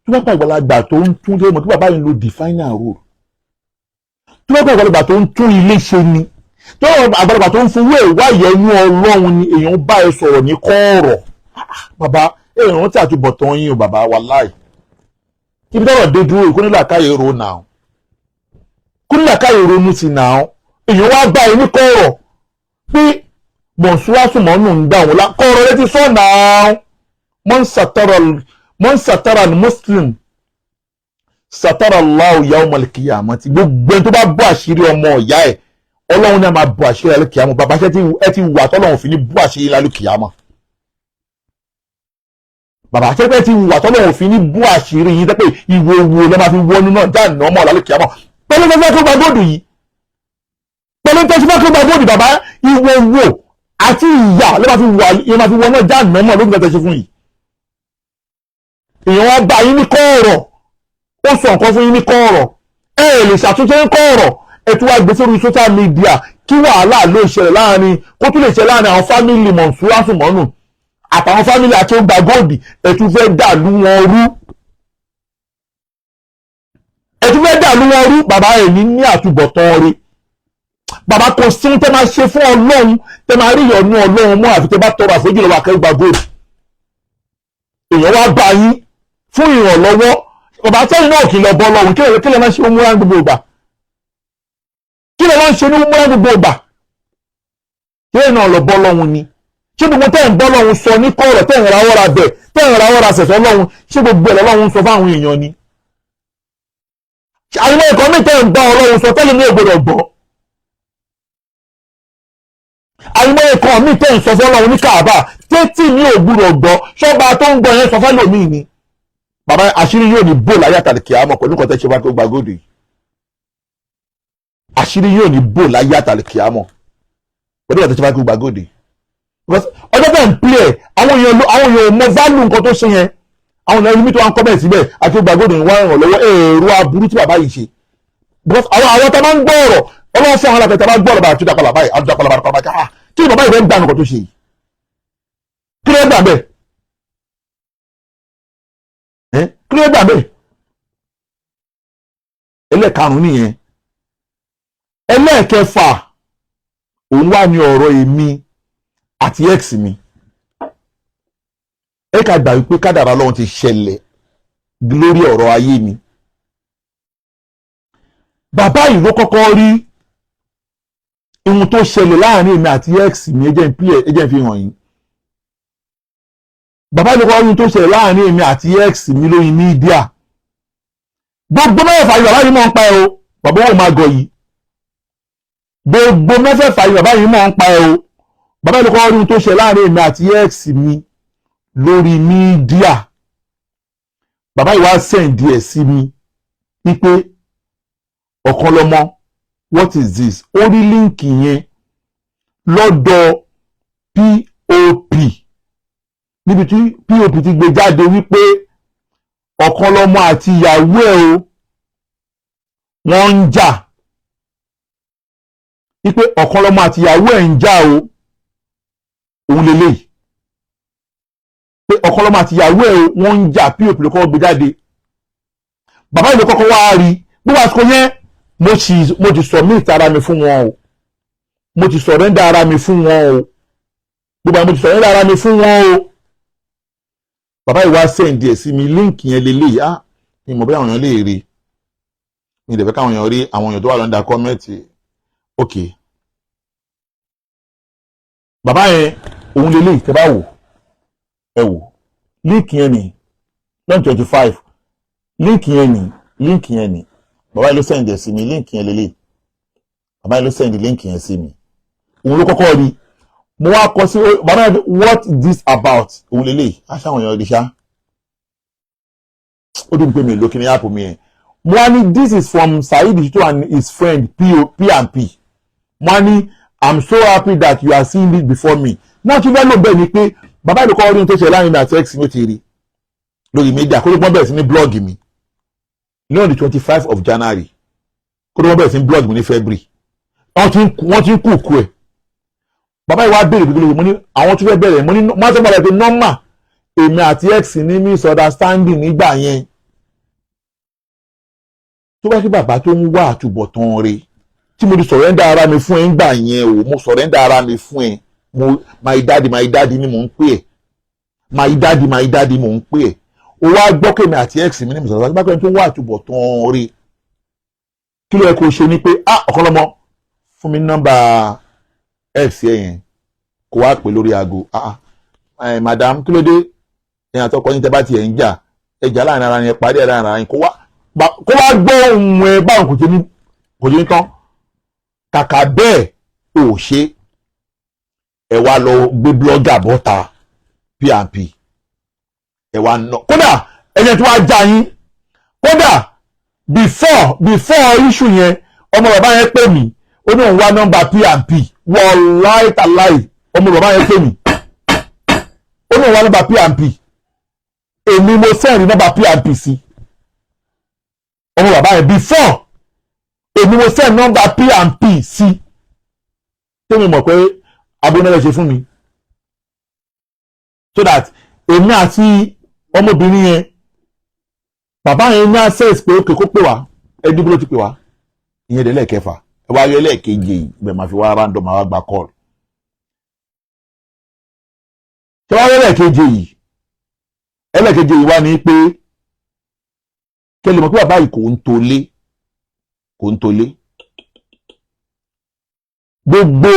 Tó bá pàgbàlagbà tó ń tún tó mọ̀ kí bàbá yìí lo the final rule, tó bá pàgbàlagbà tó ń tún ilé ṣe ni, tó àgbàlagbà tó ń fowó ẹ̀ wá ìyẹnú Ọlọ́run ni, èèyàn bá ẹ sọ̀rọ̀ ní kọ́ọ̀rọ̀. Bàbá, èèyàn rántí àtúbọ̀tán yín o, bàbá. Wàláì, ibi tọ́rọ̀ dé dúró, ìkúnnílà káyè ro nà ó, kúnnílà káyè ronú sí nà ó. Èèyàn wá bá ẹ ní kọ́ọ̀rọ̀ pé Mọ̀nsúrà Sùmọ́nù ń dà wọ́n lá kọ́ọ̀rọ̀ létí sọ́ọ̀nà mọ́n sàtàrà muslim sàtàrà Allahu yawmal qiyamati. Gbogbo ẹni tó bá bọ́ àṣírí ọmọ ìyá ẹ̀, Ọlọ́run náà máa bọ́ àṣírí lálẹ́ kìámọ̀. Bàbá, ṣẹ́ ẹ ti wà tọ́lọ́run fi ní bọ́ àṣírí lálẹ́ kìámọ̀. Bàbá, ṣẹ́pẹ́ ti wà tọ́lọ́ òfin ní bú àṣírí yín, tẹ́pẹ́ ìwò wo lọ́ máa fi wọnú náà jáàná ọmọ ọ̀làlẹ́ kìámọ̀ pẹ̀lú fẹ́fẹ́ tó gba gold yìí, pẹ̀lú tẹ́sí fẹ́ tó gba gold? Bàbá, ìwò wo àti ìyà ló máa fi wà ló máa fi wọnú jáàná ọmọ lóògùn tẹ́sí fún yìí? Èèyàn wá bá yín ní kọ́ọ̀rọ̀, ó sọ nǹkan fún yín ní kọ́ọ̀rọ̀, ẹ lè ṣàtúnṣe ní kọ́ọ̀rọ̀, ẹ tún wá gbé sórí social media kí wàhálà ló ṣẹlẹ̀ láàrin, kó tún lè ṣẹlẹ̀ láàrin àwọn family Mọ̀nsúrà Sùmọ́nù àtàwọn family Akéwùgbà Gold. Ẹ tún fẹ́ dàlú wọn rú, ẹ tún fẹ́ dàlú wọn rú. Bàbá, ẹ̀ ní àtúbọ̀tán rí. Bàbá, kò sí ohun tẹ́ máa ṣe fún Ọlọ́run tẹ́ máa rí ìyọ́nú Ọlọ́run mọ́, àfi tẹ́ bá tọrọ àforíjì lọ́wọ́ Akéwùgbà Gold. Èèyàn wá bá yín fún ìrànlọ́wọ́. Bàbá, sẹ́yìn náà kì í lọ bọ́ lọ́hùn. Kí lè máa ṣe múra gbogbo ìgbà? Kí lè máa ṣe ní múra gbogbo ìgbà? Kí lè náà lọ bọ́ lọ́hùn ni? Ṣé gbogbo tẹ́ ń bọ́ lọ́hùn sọ ní kọ̀rọ̀, tẹ́ ń rawọ́ ra bẹ̀, tẹ́ ń rawọ́ ra sẹ̀sọ́ lọ́hùn, ṣé gbogbo ẹ̀ lọ́hùn sọ fáwọn èèyàn ni? Àwọn ẹ̀kọ́ mi tẹ́ ń bá Ọlọ́hun sọ tẹ́lẹ̀ ní ògbọ́dọ̀ gbọ́. Àwọn ẹ̀kọ́ mi tẹ́ ń sọ fọ́lọ́hun ní Káàbà tẹ́tì ní ògbúdọ̀ gbọ́. Ṣọ́ba tó ń gbọ́ yẹn sọ fẹ́ lòmíì ni? Bàbá, àṣírí yóò ní bò láyé àtàlùkì àmọ́ pẹ̀lú nǹkan tẹ́ ṣe wá tó gba gold yìí. Àṣírí yóò ní bò láyé àtàlùkì àmọ́ pẹ̀lú nǹkan tẹ́ ṣe wá tó gba gold yìí, because ọjọ́ bẹ́ẹ̀ ń play ẹ̀, àwọn èèyàn mọ value nǹkan tó ṣe yẹn. Àwọn èèyàn mi tó wá ń comment síbẹ̀ àti gba gold ń wá ìrànlọ́wọ́. Èrò aburú tí bàbá yìí ṣe, because àwọn tá máa ń gbọ́ ọ̀rọ̀ Ọlọ́run fún àwọn aláfẹ́ tá máa ń gbọ́ ọ̀rọ̀ bá àtúndàpàlà báyìí, àtúndàpàlà báyìí. Ah, kí ni bàbá yìí fẹ́ ń gbà nǹkan tó ṣe yìí? Kí ló gbà bẹ́ẹ̀? Kí ló gbà bẹ́ẹ̀? Ẹlẹ́ẹ̀karùn-ún nìyẹn. Ẹlẹ́ẹ̀kẹfà, òun wà ní ọ̀rọ̀ èmi àti ex mi. Ẹ ká gbà wípé kádàrá Ọlọ́run ti ṣẹlẹ̀ lórí ọ̀rọ̀ ayé mi. Bàbá yìí ló kọ́kọ́ rí ohun tó ṣẹlẹ̀ láàrin èmi àti ex mi. Ẹ jẹ́ n play, ẹ jẹ́ n fi hàn yín. Bàbá yìí ló kọ́kọ́ rí ohun tó ṣẹlẹ̀ láàrin èmi àti ex mi lórí media. Gbogbo mẹ́fẹ̀ẹ̀fà yìí, bàbá yìí mọ̀ ń pa ẹ o. Bàbá wọn máa gọ̀ yìí. Gbogbo mẹ́fẹ̀ẹ̀fà yìí, bàbá yìí mọ̀ ń pa ẹ o. Bàbá yìí ló kọ́kọ́ rí ohun tó ṣẹlẹ̀ láàrin èmi àti ex mi lórí media. Bàbá yìí wá send ẹ̀ sí mi wípé, "Ọ̀kanlọ́mọ, what is this?" Ó rí link yẹn lọ́dọ̀ POP, níbi tí POP ti gbé jáde wípé Ọ̀kanlọ́mọ àti ìyàwó ẹ̀ o, wọ́n ń jà, wípé Ọ̀kanlọ́mọ àti ìyàwó ẹ̀ ń jà o. Òun lélẹ́yìí pé Ọ̀kanlọ́mọ àti ìyàwó ẹ̀ o, wọ́n ń jà. POP ló kọ́kọ́ gbé jáde. Bàbá yìí ló kọ́kọ́ wá rí. Gbogbo àsìkò yẹn, mo ti submit ara mi fún wọn o, mo ti surrender ara mi fún wọn o. Gbogbo àwọn, mo ti surrender ara mi fún wọn o. Bàbá yìí wá send ẹ̀ sí mi. Link yẹn lélẹ́yìí. Ah, mi mọ̀ bí àwọn èèyàn lè rí mi lè fẹ́ káwọn èèyàn rí, àwọn èèyàn tó wà lọ́ndà comment. Ok, bàbá yẹn, òun lélẹ́yìí. Tẹ́ bá wò, ẹ wò link yẹn ní 125. Link yẹn ní, link yẹn ní. Bàbá yìí ló send ẹ̀ sí mi. Link yẹn lélẹ́yìí. Bàbá yìí ló send link yẹn sí mi. Òun ló kọ́kọ́ rí. Mo wá kọ sí bàbá yẹn, "What this about?" Òun lélẹ́yìí. Aṣọ àwọn èèyàn rí ṣá. Ó dùn pé mi lókè ní app mi yẹn. Mo wá ní, "This is from Saheed Shittu and his friend P and P." Mo wá ní, "I'm so happy that you are seeing it before me." Náà tún fẹ́ lò bẹ́ẹ̀ ni pé bàbá ìlú kọ́ rí ohun tó ṣe láàrin mi àti ex mi, ó ti rí lórí media kó ló pọ́n bẹ̀rẹ̀ sí ní blog mi ní on the 25 of January, kó ló pọ́n bẹ̀rẹ̀ sí ní blog mi ní February. Wọ́n ti ń kú òkú ẹ̀. Bàbá yìí wá béèrè pé, mo ní àwọn tún fẹ́ bẹ̀rẹ̀. Mo ní má sọ padà pé normal, èmi àti ex ní misunderstanding nígbà yẹn. Tó bá kí bàbá tó ń wá àtúbọ̀tán rẹ̀ tí mo ti surrender ara mi fún ẹ ńgbà yẹn o, mo surrender ara mi fún ẹ. Mo my daddy, my daddy ni mò ń pè ẹ. My daddy, my daddy mò ń pè ẹ. O wá gbọ́ kémi àti ex mi ní misunderstanding. Bá pẹ́ tó ń wá àtúbọ̀tán rẹ̀, kí ló yẹ kó ṣe ni pé, ah, Ọ̀kanlọ́mọ, fún mi nọ́mbà ex yẹn, kó wá pè lórí aago. Ah ah, madam, kí ló dé? Ẹ̀yìn àtọkọ yín, tẹ́ bá tiẹ̀ ń jà, ẹ jà láàrin ara yẹn, parí ẹ̀ láàrin ara yẹn. Kó wá gbọ́ ohun ẹ báwọn kò ṣe ní tán. Kàkà bẹ́ẹ̀, ò ṣe ẹ wá lọ gbé blogger bọ́ta, P&P. Ẹ wá nà kódà ẹ̀yẹ tí wàá já yín kódà. Before issue yẹn, ọmọ bàbá yẹn pè mí, ó ní òun wá nọ́mbà P&P. Wàláì tàláì, ọmọ bàbá yẹn pè mí, ó ní òun wá nọ́mbà P&P. Èmi mo send nọ́mbà P&P sí ọmọ bàbá yẹn before. Èmi mo send nọ́mbà P&P sí, tẹ́mi mọ̀ pé abúlé ṣe fún mi, so that èmi àti ọmọbìnrin yẹn, bàbá yẹn ní access pé òkè kó pè wá. Ẹni bí ló ti pè wá ìyẹn dẹ̀ lẹ́ẹ̀kẹfà. Ẹ wá rí ẹlẹ́ẹ̀keje yìí, ibẹ̀ máa fi wá random, máa wá gba call. Ṣé wá rí ẹlẹ́ẹ̀keje yìí? Ẹlẹ́ẹ̀keje yìí wá ní pé kẹ́lẹ́ mọ̀ pé bàbá yìí kò ń tolé, kò ń tolé. Gbogbo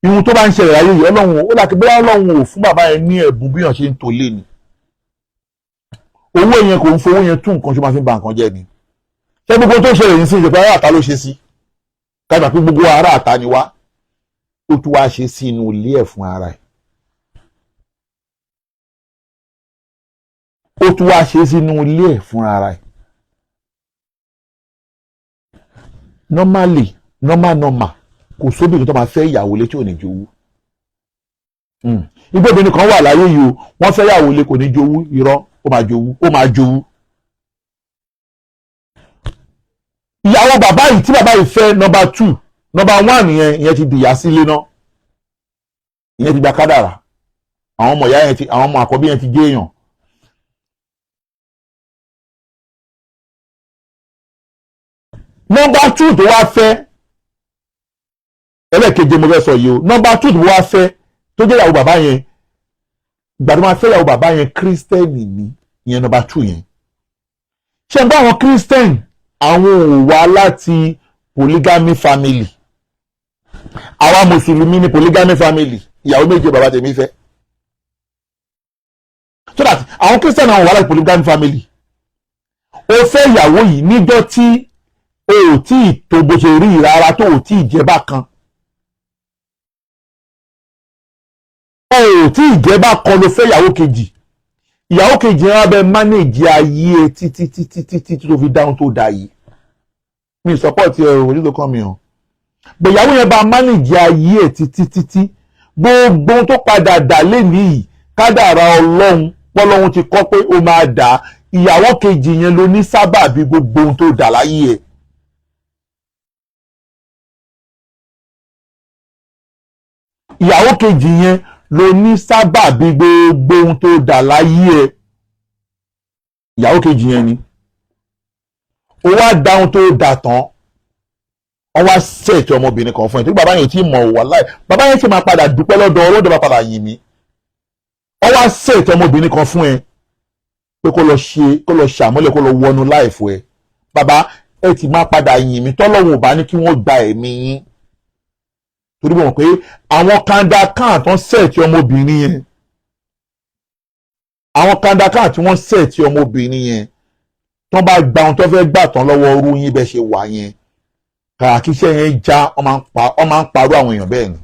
ihun tó bá ń ṣẹlẹ̀ láyé yìí, Ọlọ́run ó dàkí bóyá Ọlọ́run ò fún bàbá yẹn ní ẹ̀bùn bí yàn ṣe ń tolé ni. Owó yẹn, kò ń fowó yẹn tún nǹkan ṣe, máa fi ń ba nǹkan jẹ́ ni. Ṣé gbogbo tó ṣẹlẹ̀ yìí sí ìjọba ará àta ló ṣe sí? Kágbà pé gbogbo ará àta ni wá. Ó tún wá ṣe sí inú ilé ẹ̀ fún ara ẹ̀, ó tún wá ṣe sínú ilé ẹ̀ fún ara ẹ̀. Normally, normal normal, kò sóbìnrin tó máa fẹ́ ìyàwó létí ò ní jowú. Igbó obìnrin kan wà láyé yìí o, wọ́n fẹ́ ìyàwó lé, kò ní jowú. Irọ́, ó máa jowú, ó máa jowú. Ìyàwó bàbá yìí tí bàbá yìí fẹ́ number 2, number 1 yẹn, ìyẹn ti dìyà sílé náà, ìyẹn ti gba kádàrà. Àwọn ọmọ ìyá yẹn ti, àwọn ọmọ àkọ́bí yẹn ti jẹ́ èèyàn. Number 2 tó wá fẹ́, ẹlẹ́ẹ̀keje mo fẹ́ sọ yìí o, number 2 tó wá fẹ́ tó jẹ́ ìyàwó bàbá yẹn, ìgbà tó máa fẹ́ ìyàwó bàbá yẹn, kírísítẹ́nì ni ìyẹn number 2 yẹn. Ṣé n bá àwọn kírísítẹ́nì, àwọn ò wá láti polygamy family. Àwa mùsùlùmí ni polygamy family, ìyàwó méje bàbá tèmi fẹ́. So that àwọn kírísítẹ́nì, àwọn ò wá láti polygamy family. O fẹ́ ìyàwó yìí níjọ́ tí o ò tí ì tó bó ṣe rí rárá, tó ò tí ì jẹ́ bákan, o ò tí ì jẹ́ bákan ló fẹ́ ìyàwó kejì. Ìyàwó kejì yẹn wá bẹ mánéèjì ayé ẹ títí títí títí tó fi dáhùn tó dà yìí. Mi support ẹ o, ojú tó kàn mí o. Gbèyàwó yẹn bá mánéèjì ayé ẹ títí títí, gbogbo ohun tó padà dà lénìí yìí, kádàrá Ọlọ́run pọ́lọ́run ti kọ́ pé ó máa dà. Ìyàwó kejì yẹn ló ní sábàbí gbogbo ohun tó dà láyé ẹ. Ìyàwó kejì yẹn ló ní sábàbí gbogbo ohun tó dà láyé ẹ. Ìyàwó kejì yẹn ni ó wá da ohun tó dà tán, wọ́n wá sẹ̀tì ọmọbìnrin kan fún ẹ tó bàbá yẹn ò tí ì mọ̀ wà láì. Bàbá yẹn sì máa padà dúpẹ́ lọ́dọ̀ ọlọ́dọ̀, bá padà yìn mí. Wọ́n wá sẹ̀tì ọmọbìnrin kan fún ẹ pé kó lọ ṣe, kó lọ ṣàmúlẹ̀, kó lọ wọnú láìfọ ẹ. Bàbá ẹ ti máa padà yìn mí tọ́lọ́hun ò bá ní kí wọ́n gba ẹ̀mí yín, torí mọ̀ pé àwọn kanda kan tó ń sẹ̀tì ọmọbìnrin yẹn, àwọn kanda kan tí wọ́n sẹ̀tì ọmọbìnrin yẹn, tó bá gba ohun tó fẹ́ gbà tán lọ́wọ́ orú yín bẹ́ẹ̀ ṣe wà yẹn, kàkà kí iṣẹ́ yẹn já, wọ́n máa ń parọ́ àwọn èèyàn bẹ́ẹ̀ ni.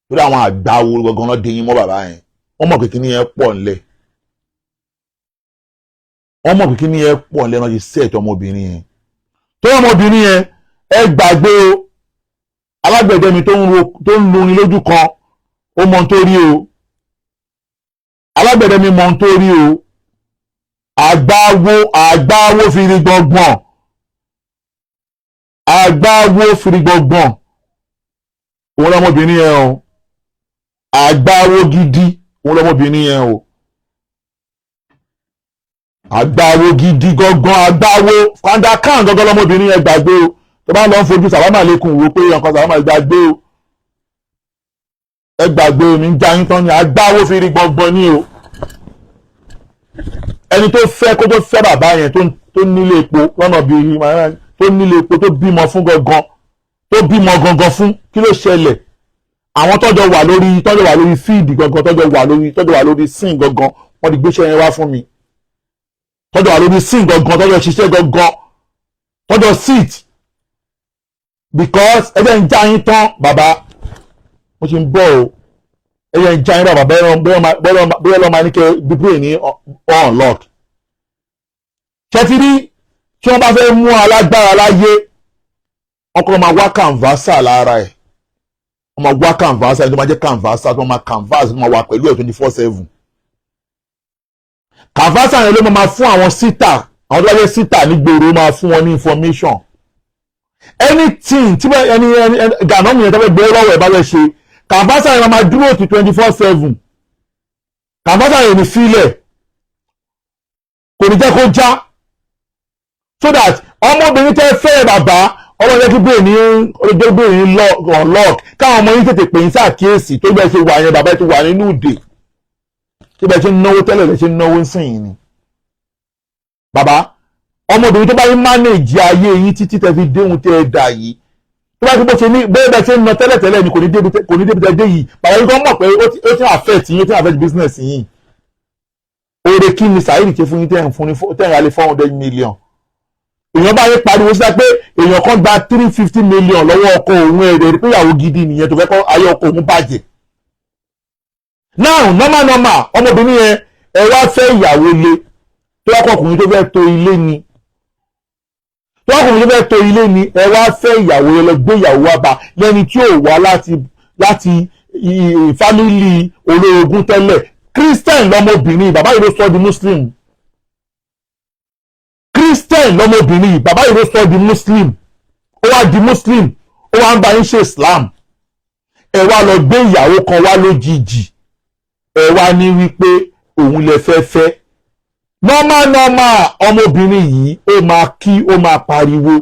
Torí àwọn àgbà wo gangan ló dé yín mọ́ bàbá yẹn? Wọ́n mọ̀ pé kíní yẹn pọ̀ ńlẹ̀, wọ́n mọ̀ pé kíní yẹn pọ̀ ńlẹ̀ náà ti sẹ̀tì ọmọbìnrin yẹn. Tó ọmọbìnrin yẹn, ẹ gbàgbé o, alágbẹ̀dẹ mi tó ń lurin lójú kan, ó mọ ohun tó rí o. Alágbẹ̀dẹ mi mọ ohun tó rí o. Àgbáwo, àgbáwo fìrí gbọ̀ngbọ̀n, àgbáwo fìrí gbọ̀ngbọ̀n òun lọmọbìnrin yẹn o. Àgbáwo gidi òun lọmọbìnrin yẹn o. Àgbáwo gidi gangan, àgbáwo kanda kan gangan lọmọbìnrin yẹn. Gbàgbé o, tó bá ń lọ fojú sàlámà lẹ́kùn wo pé ọkàn sàlámà, gbàgbé o, ẹ gbàgbé o, mi ń já yín tán ni. Àgbáwo fi rí gbọngbọn ní o. Ẹni tó fẹ́ kó tó fẹ́ bàbá yẹn tó nílé epo lọ́nà bíi tó nílé epo tó bímọ fún gangan, tó bímọ gangan fún, kí ló ṣẹlẹ̀? Àwọn tọ́jọ́ wà lórí, tọ́jọ́ wà lórí fíìdì gangan, tọ́jọ́ wà lórí sín gangan, wọ́n ti gbéṣẹ́ yẹn wá fún mi. Tọ́jọ́ wà lórí sín gangan, tọ́jọ́ ṣiṣẹ́ gangan, tọ́jọ́ síìtì, because ẹgbẹ́ ń já yín tán. Bàbá mo ti ń bọ̀ o, Ẹ̀yẹ ń já yín bàbá bẹ́ẹ̀ lọ́ọ́ máa ní kẹ́ bí ní unlock. Ṣẹ́tìrí tí wọ́n bá fẹ́ mú alágbára láyé, ọkọ máa wá canvasser lára ẹ̀. Wọ́n máa wá canvasser, ẹni tó máa jẹ́ canvasser, tó máa canvas, tó máa wà pẹ̀lú ẹ̀ 24/7. Canvasser yẹn ló máa fún àwọn síta, àwọn tó bá jẹ́ síta nígboro, máa fún wọn ní information, anything tí ẹni ẹni gànàmù yẹn tó fẹ́ gbé lọ́wọ́ ẹ̀ bá fẹ́ ṣe. Canvasser yẹn máa dúró ti 24/7. Canvasser yẹn ní sílẹ̀, kò ní jẹ́ kó já, so that ọmọbìnrin tẹ́ fẹ́, bàbá ọmọ yẹn, kí bẹ́ẹ̀ ní ọjọ́ bẹ́ẹ̀ ní unlock, káwọn ọmọ yín tètè pè yín sàkíyèsí. Tó bẹ́ẹ̀ ṣe wà yẹn, bàbá ti wà nínú ìdè. Tí bẹ́ẹ̀ ṣe ń náwó tẹ́lẹ̀ lẹ́ ṣe ń náwó ń sìn yín ni. Bàbá, ọmọbìnrin tó bá yín manage ayé yín títí tẹ́ fi déhùn tẹ́ ẹ dà yìí, tó bá ti bó ṣe ní bẹ́ẹ̀ bẹ́ẹ̀ ṣe ń ná tẹ́lẹ̀tẹ́lẹ̀ ni, kò ní débi tẹ́ dé yìí. Bàbá yín kan mọ̀ pé ó ti affect yín, ó ti affect business yín. Oore kí ni Saheed ṣe fún yín tẹ́ ń fún ní tẹ́ ń ra lé 400 million? Èèyàn bá yín pariwo síta pé èèyàn kan gba 350 million lọ́wọ́ ọkọ òun. Ẹ̀rẹ̀ pé ìyàwó gidi nìyẹn tó fẹ́ kọ́ ayé ọkọ òun bàjẹ́. Now, normal normal, ọmọbìnrin yẹn, ẹ wá fẹ́ ìyàwó lé, tó wá kọkùnrin tó fẹ́ tó ilé ni, tó wá kọkùnrin tó fẹ́ tó ilé ni, ẹ wá fẹ́ ìyàwó yẹn, lọ gbé ìyàwó wá bá lẹ́ni tí ò wá láti family olórogún tẹ́lẹ̀. Christian lọmọbìnrin, bàbá yìí ló sọ di Muslim. Christian lọmọbìnrin, bàbá yìí ló sọ di Muslim. Ó wá di Muslim, ó wá ń bá yín ṣe Islam. Ẹ wá lọ gbé ìyàwó kan wá lójijì, ẹ wá ní wípé òun lè fẹ́ fẹ́. Normal normal, ọmọbìnrin yìí, ó máa kí, ó máa pariwo.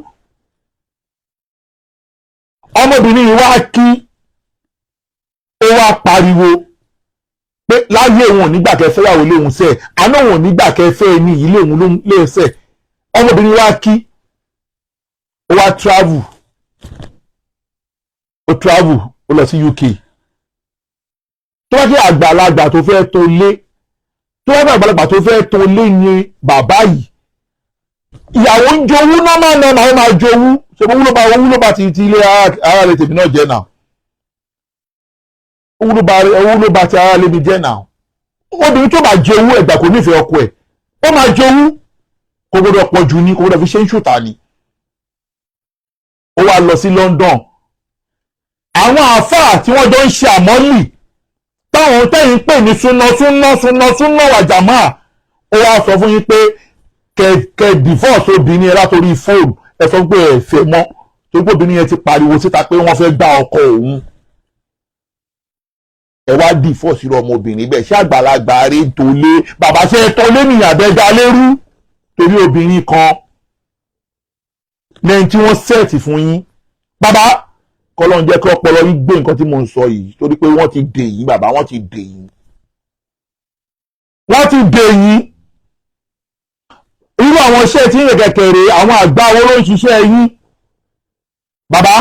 Ọmọbìnrin yìí wá kí, ó wá pariwo pé láyé òun ò nígbà kẹfẹ́ yàwó léhun sẹ́, àná òun ò nígbà kẹfẹ́ ẹni yìí léhun léṣẹ̀. Ọmọbìnrin wá kí, ó wá travel, ó travel, ó lọ sí UK. Tó bá jẹ́ àgbàlagbà tó fẹ́ tó lé, tó bá jẹ́ àgbàlagbà tó fẹ́ tó lé ní bàbá yìí, ìyàwó ń jowú. Normal normal, ó máa jowú. Ṣe owó ló bá ti ilé ara lè tèmi náà jẹ́ náà? Owó ló bá ti ara lè mi jẹ́ náà. Obìnrin tó bá jowú, ẹ̀gbà kò nífẹ̀ẹ́ ọkọ ẹ̀. Ó máa jowú, kò gbọdọ̀ pọ̀ jù ní, kò gbọdọ̀ fi ṣe ń ṣùtà ni. Ó wá lọ sí London. Àwọn àáfàá tí wọ́n jọ ń ṣe àmọ́lì, táwọn tẹ́yìn pè ní súná súná súná súná wàjàmá, ó wá sọ fún yín pé kẹ divorce obìnrin yẹn látòrí fóònù. Ẹ sọ pé ẹ fẹ́ mọ́, torí pé obìnrin yẹn ti pariwo síta pé wọ́n fẹ́ gbá ọkọ òun. Ẹ wá divorce irú ọmọbìnrin bẹ́ẹ̀. Ṣé àgbàlagbà rí tó lé, bàbá? Ṣe é tó lé nìyàn abẹ́dá lérú torí obìnrin kan lẹ́yìn tí wọ́n set fún yín? Bàbá, kọ́lọ́n jẹ́ kí ọpọlọ yín gbé nǹkan tí mo ń sọ yìí, torí pé wọ́n ti dè yín. Bàbá, wọ́n ti dè yín, wọ́n ti dè yín. Irú àwọn iṣẹ́ tí ń rẹ̀ kẹ̀kẹ̀rẹ̀, àwọn àgbà wo ló ń ṣiṣẹ́ yín? Bàbá,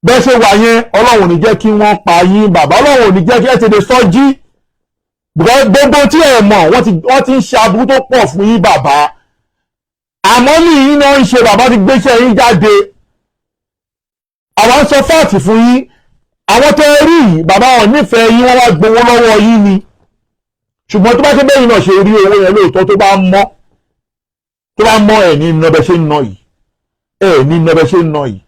bẹ́ẹ̀ ṣe wà yẹn, Ọlọ́run ò ní jẹ́ kí wọ́n pa yín. Bàbá, Ọlọ́run ò ní jẹ́ kí ẹ tètè sọ́jí. Gbogbo tí ẹ mọ̀, wọ́n ti ń ṣe aburú tó pọ̀ fún yín, bàbá. Àmọ́ ní yín náà ń ṣe, bàbá ti gbéṣẹ́ yín jáde. Àwọn ń sọ fact fún yín. Àwọn tẹ́ ẹ rí yìí, bàbá, wọn nífẹ̀ẹ́ yín, wọ́n wá gbowó lọ́wọ́ yín ni. Ṣùgbọ́n tó bá ṣe bẹ́yìn náà ṣe rí owó yẹn lóòótọ́, tó bá mọ́ ẹ̀ ní nọbẹ ṣe ń ná yìí, ẹ̀ ní nọbẹ ṣe ń ná yìí.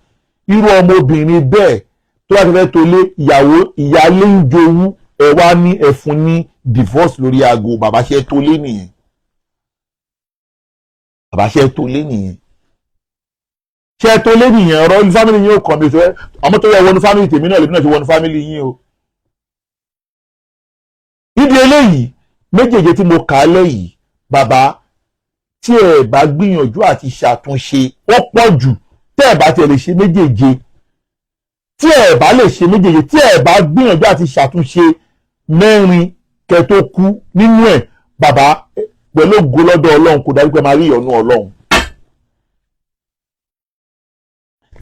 Irú ọmọbìnrin bẹ́ẹ̀ tó bá ti fẹ́ tolé, ìyàwó, ìyálé ń jowú, ẹ wá ní ẹfun ní divorce lórí aago. Bàbá, ṣe tolé nìyẹn? Bàbá, ṣe tolé nìyẹn? Ṣe tolé nìyẹn? Ọ̀rọ̀ family yín ò kàn mí. Sọ ọmọ tó yẹ wọnú family tèmi náà, lèmi náà ti wọnú family yín o. Nídìí eléyìí méjèèjì tí mo kà á lẹ́yìn, bàbá, tí ẹ bá gbìyànjú àti ṣàtúnṣe, ó pọ̀ jù. Tẹ́ ẹ bá tiẹ̀ lè ṣe méjèèje, tí ẹ bá lè ṣe méjèèje, tí ẹ bá gbìyànjú àti ṣàtúnṣe mẹ́rin kẹ́ tó kú nínú ẹ̀, bàbá, pẹ̀lú ògo lọ́dọ̀ Ọlọ́run, kò dájú pé máa rí ìyọ́nú Ọlọ́run.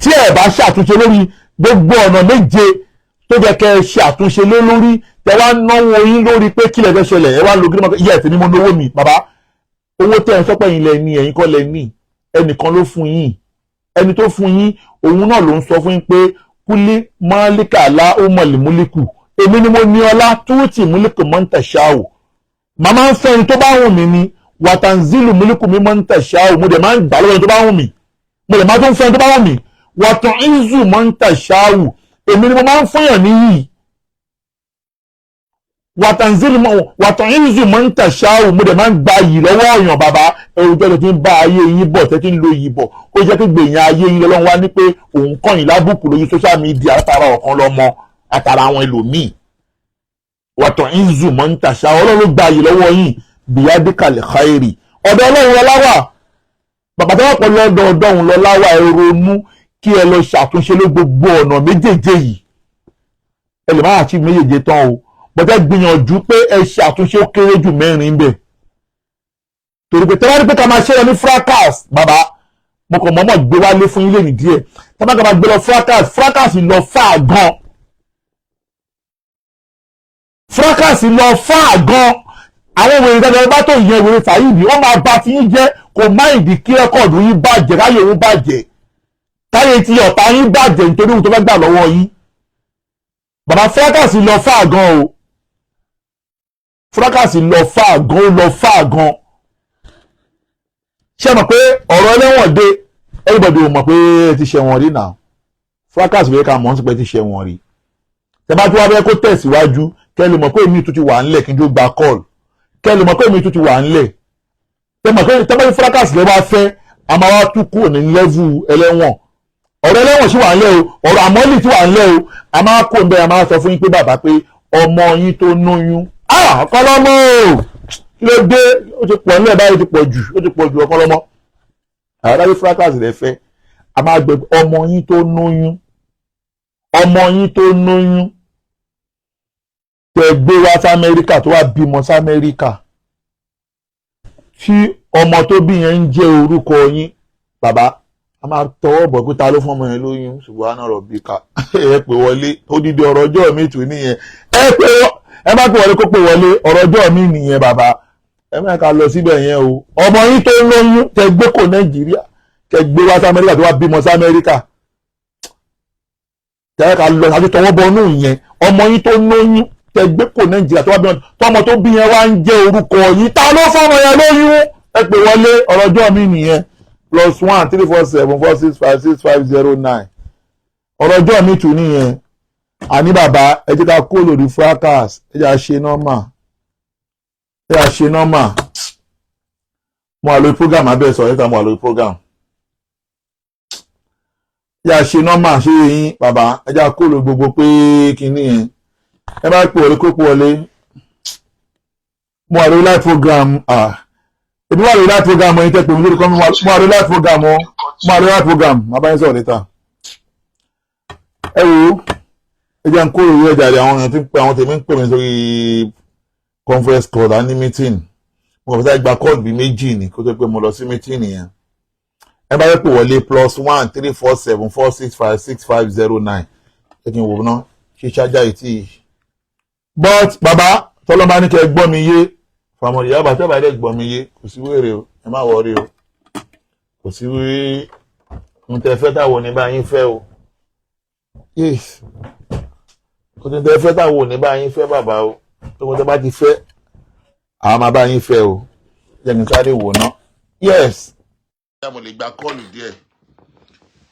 Tí ẹ bá ṣàtúnṣe lórí gbogbo ọ̀nà méje tó jẹ́ kẹ́ ẹ ṣàtúnṣe lé lórí, tẹ wá náwó yín lórí pé kí lẹ fẹ́ ṣẹlẹ̀, ẹ wá lo gírímọ̀ yẹ ẹ̀sìn ni mo náwó mi. Bàbá, owó tẹ́ ẹ sọ́pẹ́ yín lẹ ní, ẹ̀yin kọ́ lẹ ní. Ẹnìkan ló fún yín. Ẹni tó fún yín, òun náà ló ń sọ fún yín pé kúlí mọ́líkà lá ó mọ̀lẹ́múlíkù. Èmi ni mo ní ọlá. Tu'ti mulka man tasha'u, màá máa ń fẹ́ ẹni tó bá wù mí ni. Wa tanzi'ul mulka mimman tasha'u, mo dẹ̀ máa ń gbà lọ́wọ́ ẹni tó bá wù mí, mo dẹ̀ máa tún fẹ́ ẹni tó bá wù mí. Wa tu'izzu man tasha'u, èmi ni mo máa ń fúnyàn níyì. Wa tanzi'ul wa tu'izzu man tasha'u, mo dẹ̀ máa ń gba yìí lọ́wọ́ ọ̀yàn. Bàbá, ẹ̀rù jẹ́ tó ti ń bá ayé yín bọ̀, tẹ́ ti ń lo yìí bọ̀, ó jẹ́ pé gbèyàn ayé yín lọ́wọ́ wá ní pé òun kàn yín lábùkù lórí social media látara ọ̀kan lọ́mọ, àtàrà àwọn ẹlòmíì. Wa tu'izzu man tasha'u, Ọlọ́run ló gba yìí lọ́wọ́ yín. Biyadikal khairi, ọ̀dọ̀ Ọlọ́run lọ́lá wà. Bàbá tó wà pẹ̀lú ọ̀dọ̀ ọ̀dọ̀ òun lọ́lá wà. Ẹ ronú kí ẹ lọ ṣàtúnṣe ló gbogbo ọ̀nà méjèèjì yìí. Ẹ lè má achieve méjèèjì tán o, bọ́tẹ́ gbìyànjú pé ẹ ṣàtúnṣe ó kéré jù mẹ́rin bẹ̀, torí pé tẹ́wọ́n ní pé ká máa ṣe lọ ní fracas. Bàbá, mo kàn mọ́mọ́ gbé wálé fún yín lẹ́nu díẹ̀. Tẹ́wọ́n ká máa gbé lọ fracas, fracas lọ fà gan, fracas lọ fà gan. Àwọn wèrè dandan bá tó yẹn, wèrè fàyìbì, wọ́n máa ba ti yín jẹ́. Kò má ìdí kí record yín bàjẹ́, káyé òun bàjẹ́, káyé ti ọ̀tá yín bàjẹ́, nítorí ohun tó fẹ́ gbà lọ́wọ́ yín. Bàbá, fracas lọ fà gan o, fracas lọ fà gan, ó lọ fà gan. Ṣé mọ̀ pé ọ̀rọ̀ ẹlẹ́wọ̀n dé? Everybody ò mọ̀ pé ẹ ti ṣẹ̀wọ̀n rí náà. Fracas wẹ̀ ká mọ̀ ọ́n sì pé ẹ ti ṣẹ̀wọ̀n rí. Tẹ́ bá tí wàá fẹ́ kó tẹ̀síwájú, kẹ́ lè mọ̀ pé èmi tún ti wà ńlẹ̀ kí n tó gba call, kẹ́ lè mọ̀ pé èmi tún ti wà ńlẹ̀. Tẹ́ mọ̀ pé tẹ́ bá ní fracas lẹ́ bá fẹ́, a máa wá tún kúrò ní level ẹlẹ́wọ̀n. Ọ̀rọ̀ ẹlẹ́wọ̀n sì wà ńlẹ̀ o, ọ̀rọ̀ àmọ́lì tí wà ńlẹ̀ o. A máa kó ń bẹ́ẹ̀, a máa sọ fún yín pé bàbá, pé ọmọ yín tó lóyún, ọ̀kọ́lọ́mọ o, kí ló dé? Ó ti pọ̀ nílẹ̀ báyìí, ó ti pọ̀ jù, ó ti pọ̀ jù. Ọ̀kọ́lọ́mọ àwọn adájọ́, fracas rẹ̀ fẹ́, a máa gbẹ ọmọ yín tó lóyún, ọmọ yín tó lóyún tẹ gbé wá sí Amẹ́ríkà, tó wá bímọ sí Amẹ́ríkà, tí ọmọ tó bí yẹn ń jẹ́ orúkọ yín. Bàbá, a máa tọwọ́ bọ̀ pé ta ló fún ọmọ yẹn lóyún? Subhana rabbika. Ẹ pè wọlé, odidi ọ̀rọ̀ ọjọ́ mi tù nìyẹn. Ẹ pè, ẹ má pè wọlé, kó pè wọlé, ọ̀rọ̀ ọjọ́ mi nìyẹn. Bàbá, ẹ má ká lọ síbẹ̀ yẹn o. Ọmọ yín tó lóyún tẹ gbé kò Nàìjíríà, tẹ gbé wá sí Amẹ́ríkà, tó wá bímọ sí Amẹ́ríkà, tẹ ká lọ àti tọwọ́ bọ inú yẹn. Ọmọ yín tó lóyún tẹ gbé kò Nàìjíríà, tó wá bímọ, tọmọ tó bí yẹn wá ń jẹ́ orúkọ yín, ta ló fọmọ yẹn lóyún? Ẹ pè wọlé, ọ̀rọ̀ ọjọ́ mi nìyẹn. +1 347 465 6509. Ọ̀rọ̀ ọjọ́ mi tù nìyẹn. Àní bàbá, ẹ jẹ́ ká kó lórí fracas, ẹ jẹ́ ká ṣe normal, ẹ jẹ́ ká ṣe normal. Mo wà lórí program abẹ́ sọ̀rọ̀ níta, mo wà lórí program. Ẹ jẹ́ ká ṣe normal, ṣé yín bàbá? Ẹ jẹ́ ká kó lórí gbogbo pé kinní yẹn. Ẹ bá pè wọlé, kó pè wọlé. Mo wà lórí live program. Ah, èmi wà lórí live program. Ẹ̀yin tẹ́ pè mí lórí kọ́, mo wà lórí live program o, mo wà lórí live program. Má bá yín sọ̀rọ̀ níta. Ẹ wo, ẹ jẹ́ n kó lórí ẹ̀jà rẹ̀. Àwọn èèyàn tí ń pè, àwọn tèmi ń pè mí sórí conference call, á ní meeting. Mo kàn fẹ́ gba call bíi méjì ní kó tó pé mo lọ sí meeting yẹn. Ẹ bá fẹ́ pè wọlé, +1 347 465 6509. Ẹ kí n wò ná, ṣe ṣáájà yìí tí. But bàbá, tọ́lọ́mọba ní kẹ́ ẹ gbọ́ mi yé, fàmọ̀lì yàbá, tẹ́ bá dẹ̀ gbọ́ mi yé, kò sí wèrè o, ẹ má worry o, kò sí ń tẹ́ fẹ́ táwọn ò ní bá yín fẹ́ o. Yes, kò sí ń tẹ́ fẹ́ táwọn ò ní bá yín fẹ́, bàbá o. Tó mo tẹ́ bá ti fẹ́, àwọn máa bá yín fẹ́ o. Jẹ́ kí n sáré wò ná. Yes. Mo lè gba call díẹ̀.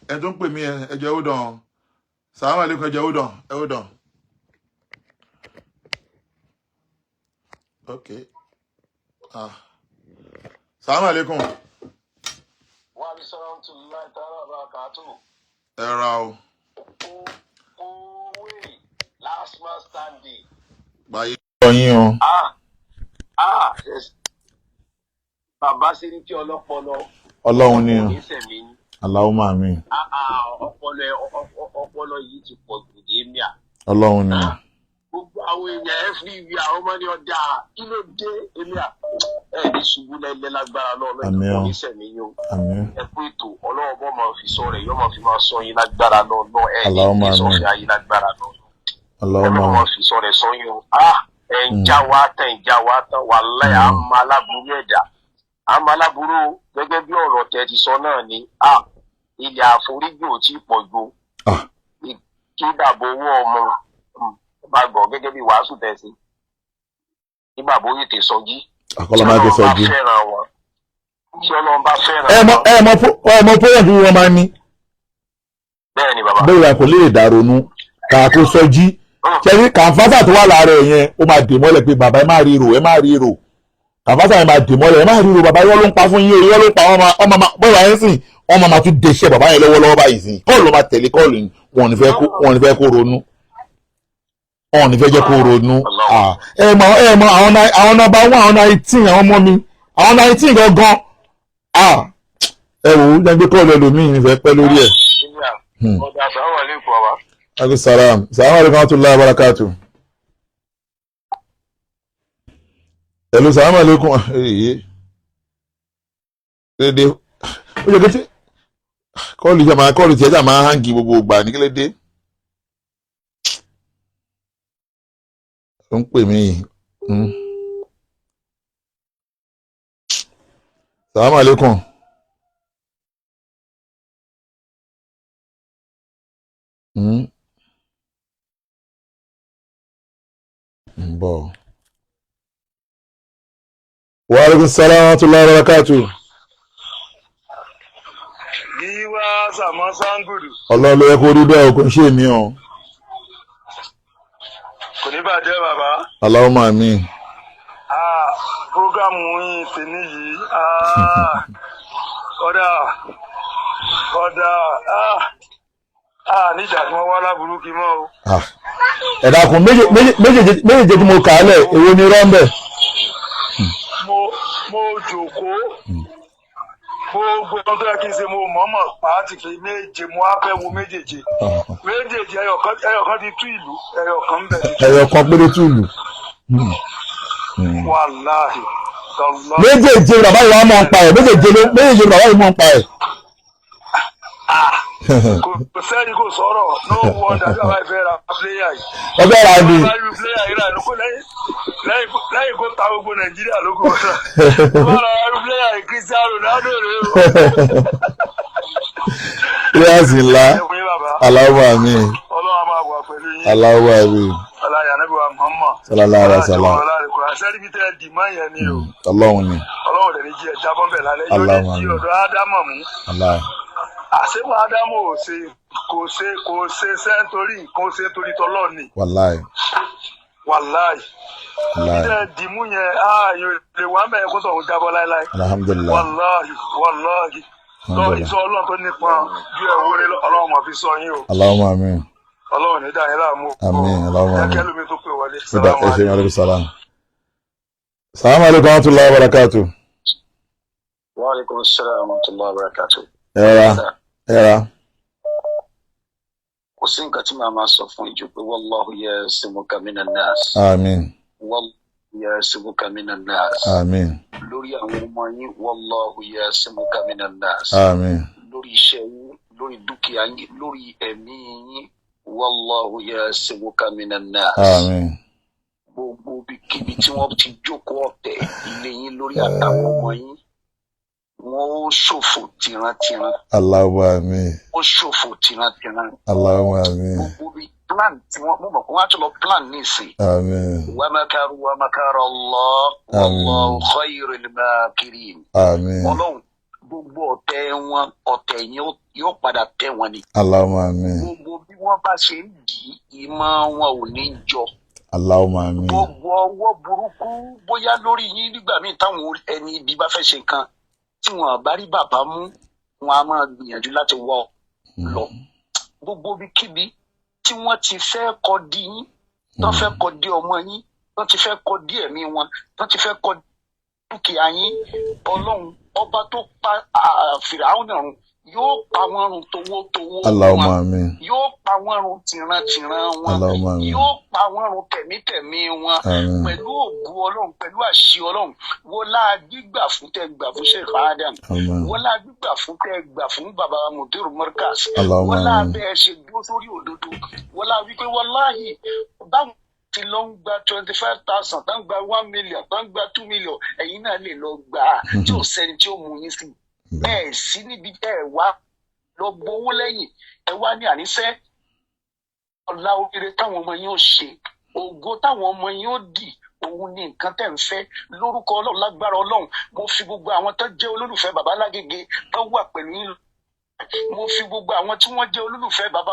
Ẹ tó ń pè mí, ẹ jẹ́ ó dàn. Sàlámù alaykum. Ẹ jẹ́ ó dàn, ẹ ó dàn. Ok, ah, sàlámù alaykum. Wa rahmatullahi ta'ala wa barakatuh. Ẹ ra o. Owó last man standing. Gbàyè yín o. Ah ah, yes. Bàbá Sẹ́ríkì ọlọ́pọlọ. Ọlọ́run ni o. Kò ní sẹ̀mí ní. Allahumma àmín. Ah ah, ọpọlọ ọpọlọ yìí ti pọ̀ jù dé mìà. Ọlọ́run ni o. Gbogbo àwọn èèyàn everywhere, àwọn ọmọ ní ọjà, kí ló dé èmi à? Ẹ ní ṣubú lẹ́lẹ́ lágbára lọ́wọ́. Àmín o. Kò ní sẹ̀mí yín o. Àmín. Ẹ kú ètò, Ọlọ́run bọ́ máa fi sọ rẹ̀, yọ́ máa fi máa sọ yín lágbára lọ́ọ́ ẹ ní Allahumma fi sọ àmín. fi ayé lágbára lọ́ọ́. Allahumma Ọlọ́run àmín. máa fi sọ rẹ̀ sọ yín o. Ah, ẹ̀ ń já wa tán, ẹ̀ ń já wa tán, wàláhì, à ń máa aláburú ẹ̀dá, à ń máa aláburú o. Gẹ́gẹ́ bí ọ̀rọ̀ tẹ́ ti sọ náà ni, ah, ilẹ̀ àforíjì ò tí ì pọ̀ ju Ah. kí bàbá owó ọmọ. Bá gbọ́ gẹ́gẹ́ bí wàásù tẹ̀sí ní bàbá oyè tè sọjí. Àkọlọ́ máa fi sọ jí. Fẹ́ràn wọn, tí Ọlọ́run bá fẹ́ràn Ẹ mọ wọn. Ẹ mọ program tí wọ́n máa ń ní. Bẹ́ẹ̀ ni, bàbá. Bẹ́ẹ̀ kò lè dàronú kà kó sọ jí ṣẹ́ni kàǹfàṣà tó wà lára ẹ̀ yẹn, ó máa dè mọ́lẹ̀ pé bàbá, ẹ má ríro, ẹ má ríro. Kàǹfàṣà yẹn máa dè mọ́lẹ̀, ẹ má ríro bàbá, irọ́ ló ń pa fún yín, irọ́ ló ń pa. Wọ́n máa ọmọ máa bọ́ọ̀lù ayé sìn, wọ́n máa tún deṣẹ́ bàbá yẹn lọ́wọ́lọ́wọ́ báyìí sí. Call ló máa tẹ̀lé call ni. Wọn ò ní fẹ́ kó ronú, wọn ò ní fẹ́ jẹ́ kó ronú. Ah, ẹ mọ àwọn number one, àwọn 19, àwọn ọmọ mi, àwọn 19 gangan. Ah, ẹ wò ó jẹ́ pé call ẹlòmíì ní fẹ́ pẹ́ lórí ẹ̀. Ọ̀dà, sàwọn àlékún, bàbá. Aleykum salam. Salaam alaikum warahmatullahi wabarakatuh. Hello, salam alaikum. Èyí. Dédé. Ó yẹ kí tí call jẹ́ máa call tiẹ̀ jà máa hang gbogbo ìgbà ní kílódé. Ó ń pè mí yìí. Salam alaikum. Ń bọ̀. Wa alaikum salam wa rahmatullahi wa barakatuh. Gíwá Sàmọ́ Sángùdù. Ọlọ́run ló yẹ kó rí bẹ́ẹ̀ o, kò ń ṣe mí o. Kò ní bàjẹ́, bàbá. Allahumma amin. Ah, program yín tèmi yìí. Ah, kọ́dà kọ́dà, ah, ah, níjà tí wọ́n wá láburú kí mọ́ o. Ah. Ẹ dákun, méjèèjì tí mo kà á lẹ̀, èwo ni rọ́ńbẹ̀? Mo jòkóó. Gbogbo ohun tó yẹ kí n ṣe, mo mọ̀ọ́mọ̀ pàátì pé méje mo á fẹ́ wo méjèèjì. Méjèèjì, ẹyọkan ti tú ìlú, ẹyọkan ń bẹ̀ ti tú. Ẹyọ kan péré túlù. Wàláhì. Tàláhì. Méjèèjì bàbá yìí wá mọ̀ ń pa ẹ̀, méjèèjì ló méjèèjì bàbá yìí mọ̀ ń pa ẹ̀. Kò sẹ́ni kò sọ̀rọ̀, no wonder bí bàbá yìí fẹ́ ra player yìí. Ọbẹ̀ rà ní. Bàbá yìí player yìí rà lóko lẹ́yìn kó ta gbogbo Nàìjíríà lóko. Bàbá ra player yìí, Cristiano Ronaldo rè o. Kíláàsì ńlá. Ẹ wí, bàbá. Allahumma amin. Ọlọ́run á máa wà pẹ̀lú yín. Allahumma amin. Ọláyà Nábì wa Muhammad. Sallallahu alaihi wasallam. Sẹ́ni bí tẹ́ ẹ dì mọ́ yẹn ni o. Ọlọ́run ni. Ọlọ́run dẹ̀ ní jí ẹ jábọ́ bẹ̀ lálẹ́. Yóò ní Allahumma jí amin. ọ̀dọ̀ Ádámọ̀ mú. Allah. Àṣewọ̀ Ádámọ̀ ò ṣe, kò ṣe sẹ́ńtorí kò ṣe torí tọ́lọ́ ni. Wàláì. Wàláì. Wàláì. Tẹ́ ẹ dì mú yẹn, yóò lè wá mẹ́rin kó tọ̀hún jábọ́ láéláé. Alhamdulillah. Wàláhì, wàláhì. Lọ Alhamdulillah. ìsọ Ọlọ́run tó nípọn ju ẹ̀wọ́ rẹ lọ, Ọlọ́run máa fi sọ yín o. Allahumma amin. Ọlọ́run ní dàní láàmú o. Àmín, Allahumma amin. Jẹ́ kẹ́lómi tó pè wọlé. Sida ẹ ṣe, aleykum salam. Salaam aleykum wa rahmatulahi wa barakatuh. Wa alaikum assalam wa rahmatullahi wa barakatuh. Ẹ ra, ẹ ra. Kò sí nǹkan tí màá máa sọ fún ìjọ pé wallahu yasimuka minan nas. Àmín. Wallahu yasimuka minan nas. Àmín. Lórí àwọn ọmọ yín, wallahu yasimuka minan nas. Àmín. Lórí iṣẹ́ yín, lórí dúkìá yín, lórí ẹ̀mí yín, wallahu yasimuka minan nas. Àmín. Gbogbo ibikíbi tí wọ́n ti jókòó ọ̀tẹ̀ ilé yín lórí àtàwọn ọmọ yín, wọ́n ó ṣòfò tìrantìran. Allahumma amin. Ó ṣòfò tìrantìran. Allahumma amin. Gbogbo bí plan tí wọ́n mọ̀ kó wọ́n á tún lọ plan nísìn. Àmín. Wa makaru wa makara Allah, wallahu khayrul makirin. Àmín. Ọlọ́run, gbogbo ọ̀tẹ̀ wọn, ọ̀tẹ̀ yẹn yóò padà tẹ̀ wọ́n ni. Allahumma amin. Gbogbo bí wọ́n bá ṣe ń dì í, ìmọ̀ wọn ò ní jọ. Allahumma amin. Gbogbo ọwọ́ burúkú, bóyá lórí yín, nígbà míì táwọn ẹni ibi bá fẹ́ ṣe nǹkan tí wọn bá rí bàbá mú, wọn á máa gbìyànjú láti wọ́ ọ lọ. Gbogbo ibikíbi tí wọ́n ti fẹ́ kọ́ di yín, tó fẹ́ kọ́ di ọmọ yín, tó ti fẹ́ kọ́ di ẹ̀mí wọn, tó ti fẹ́ kọ́ dúkìá yín, Ọlọ́run ọba tó pa Fìràwọ̀n run yóò pa wọ́n run towótowó Allahumma wọn, amin. yóò pa wọ́n run tìrantìran wọn, Allahumma amin. yóò pa wọ́n run tẹ̀mítẹ̀mí wọn. Àmín. Pẹ̀lú ògùn Ọlọ́run, pẹ̀lú àṣẹ Ọlọ́run, wọlá gbígbà fún tẹ gbà fún Sheikh Adam, Àmín. wọlá gbígbà fún tẹ gbà fún baba Mudiru Markaz, Allahumma wọlá amin. bẹ́ẹ̀ ṣe dúró sórí òdodo, wọlá wípé wọláhì báwọn ti lọ ń gba 25,000, tó ń gba 1 million, tó ń gba 2 million, ẹ̀yin náà lè lọ gbà á tí ò sẹ́ni tí ó mú yín sí ẹ sí níbi ẹ wá lọ gbowó lẹ́yìn ẹ wá ní àníṣe ọ̀la oríire táwọn ọmọ yín ó ṣe. Ògo táwọn ọmọ yín ó dì, òun ni nǹkan tẹ̀ ń fẹ́. Lórúkọ Ọlọ́run, lágbára Ọlọ́run, mo fi gbogbo àwọn tó jẹ́ olólùfẹ́ bàbá Lágége tó wà pẹ̀lú yín, mo fi gbogbo àwọn tí wọ́n jẹ́ olólùfẹ́ bàbá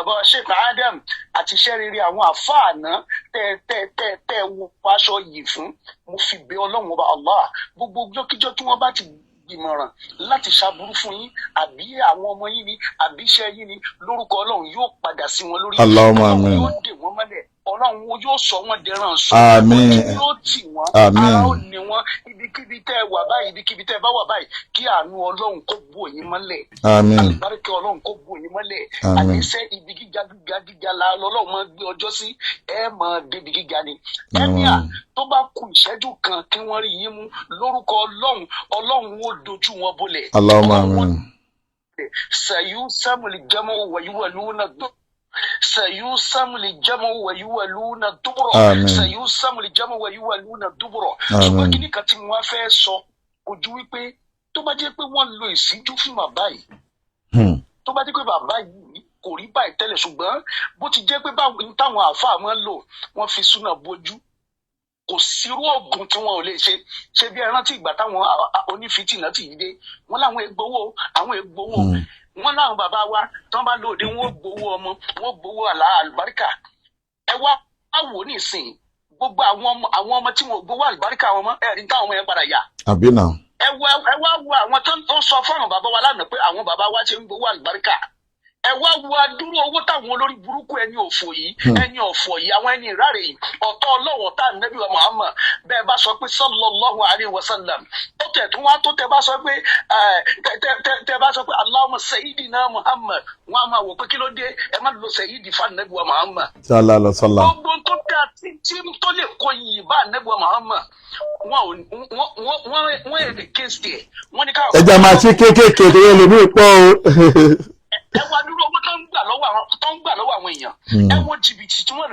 wa Sheikh Adam àti iṣẹ́ rere àwọn àfáàná tẹ́ tẹ́ tẹ́ tẹ́ wọ aṣọ yìí fún, mo fi bẹ̀ Ọlọ́run Ọba Allah, gbogbo ọjọ́kíjọ́ tí wọ́n bá ti gbìmọ̀ràn láti ṣàbúrú fún yín, àbí àwọn ọmọ yín ni, àbí iṣẹ́ yín ni, lórúkọ Ọlọ́run, yóò padà sí wọn lórí. Allahumma Ọlọ́run amin. yóò dè wọ́n mọ́lẹ̀, Ọlọ́run yóò sọ wọ́n dẹran sọ. Àmín. Ojú yóò tì wọ́n. Àmín. Ara ó ní wọ́n. Ibikíbi tẹ́ ẹ wà báyìí, ibikíbi tẹ́ ẹ bá wà báyìí, kí àánú Ọlọ́run kó bò yín mọ́lẹ̀. Àmín. Àlùbáríkà Ọlọ́run kó bò yín mọ́lẹ̀. Àmín. Àníṣe ibi gíga gíga gíga la lọ́lọ́run máa gbé ọjọ́ sí, ẹ máa débi gíga ni. Emir, tó bá kù ìṣẹ́jú kan kí wọ́n rí yín mú, lórúkọ Ọlọ́run, Ọlọ́run ó dojú wọn bolẹ̀. Allahumma Ọlọ́run ó amin. سيهزم الجمع ويولون الدبر، سيهزم الجمع ويولون الدبر. Àmín. سيهزم الجمع ويولون الدبر. Àmín. Ṣùgbọ́n kíní kan tí mo wá fẹ́ sọ ojú wípé, tó bá jẹ́ pé wọ́n lo ìṣíjú fún bàbá yìí, tó bá jẹ́ pé bàbá yìí kò rí báyìí tẹ́lẹ̀, ṣùgbọ́n bó ti jẹ́ pé báwo ní táwọn àáfàá máa ń lò, wọ́n fi súnà bojú, kò sírú oògùn tí wọn ò lè ṣe. Ṣe bí ẹ rántí ìgbà táwọn onífìtìnà tì í dé, wọn láwọn ègbowó, àwọn ègbowó, wọn láwọn bàbá wa tí wọn bá lóde, wọn ò gbowó ọmọ, wọn ò gbowó àlá àlùbáríkà. Ẹ wá wò ó nísìnyí, gbogbo àwọn ọmọ tí wọn ò gbowó àlùbáríkà wọn mọ, ẹ̀rí táwọn ọmọ yẹn padà yà. Àbí náà. Ẹ wá wo àwọn tó ń sọ fún àwọn bàbá wa lánàá pé àwọn bàbá wa ṣe ń gbowó àlùbáríkà. Ẹ wá wo adúrú owó táwọn olórí burúkú, ẹni òfò yìí, ẹni ọ̀fọ̀ yìí, àwọn ẹni ìráre yìí, ọ̀tọ̀ Ọlọ́wọ̀ tá Nẹ́bí wa Muhammad. Bẹ́ẹ̀ bá sọ pé sallallahu alayhi wa sallam, ó tẹ̀ tún wá tó tẹ bá sọ pé tẹ bá sọ pé Allahumma sayyidina Muhammad, wọn á máa wò pé kí ló dé, ẹ má lo sayyidi fún Nẹ́bí wa Muhammad. Sallallahu alaihi wasallam. Gbogbo tó dáa tí tó lè kó iyì bá Nẹ́bí wa Muhammad, wọn ò wọ́n wọ́n wọ́n èrè kéèsì ẹ̀, wọ́n ní káwọn. Ẹ jẹ́ máa ṣe kéékèèké tó yẹ lómi pọ̀ o. Ẹ wá dúró owó tó ń gbà lọ́wọ́ àwọn èèyàn. Ẹ wo jìbìtì tí wọ́n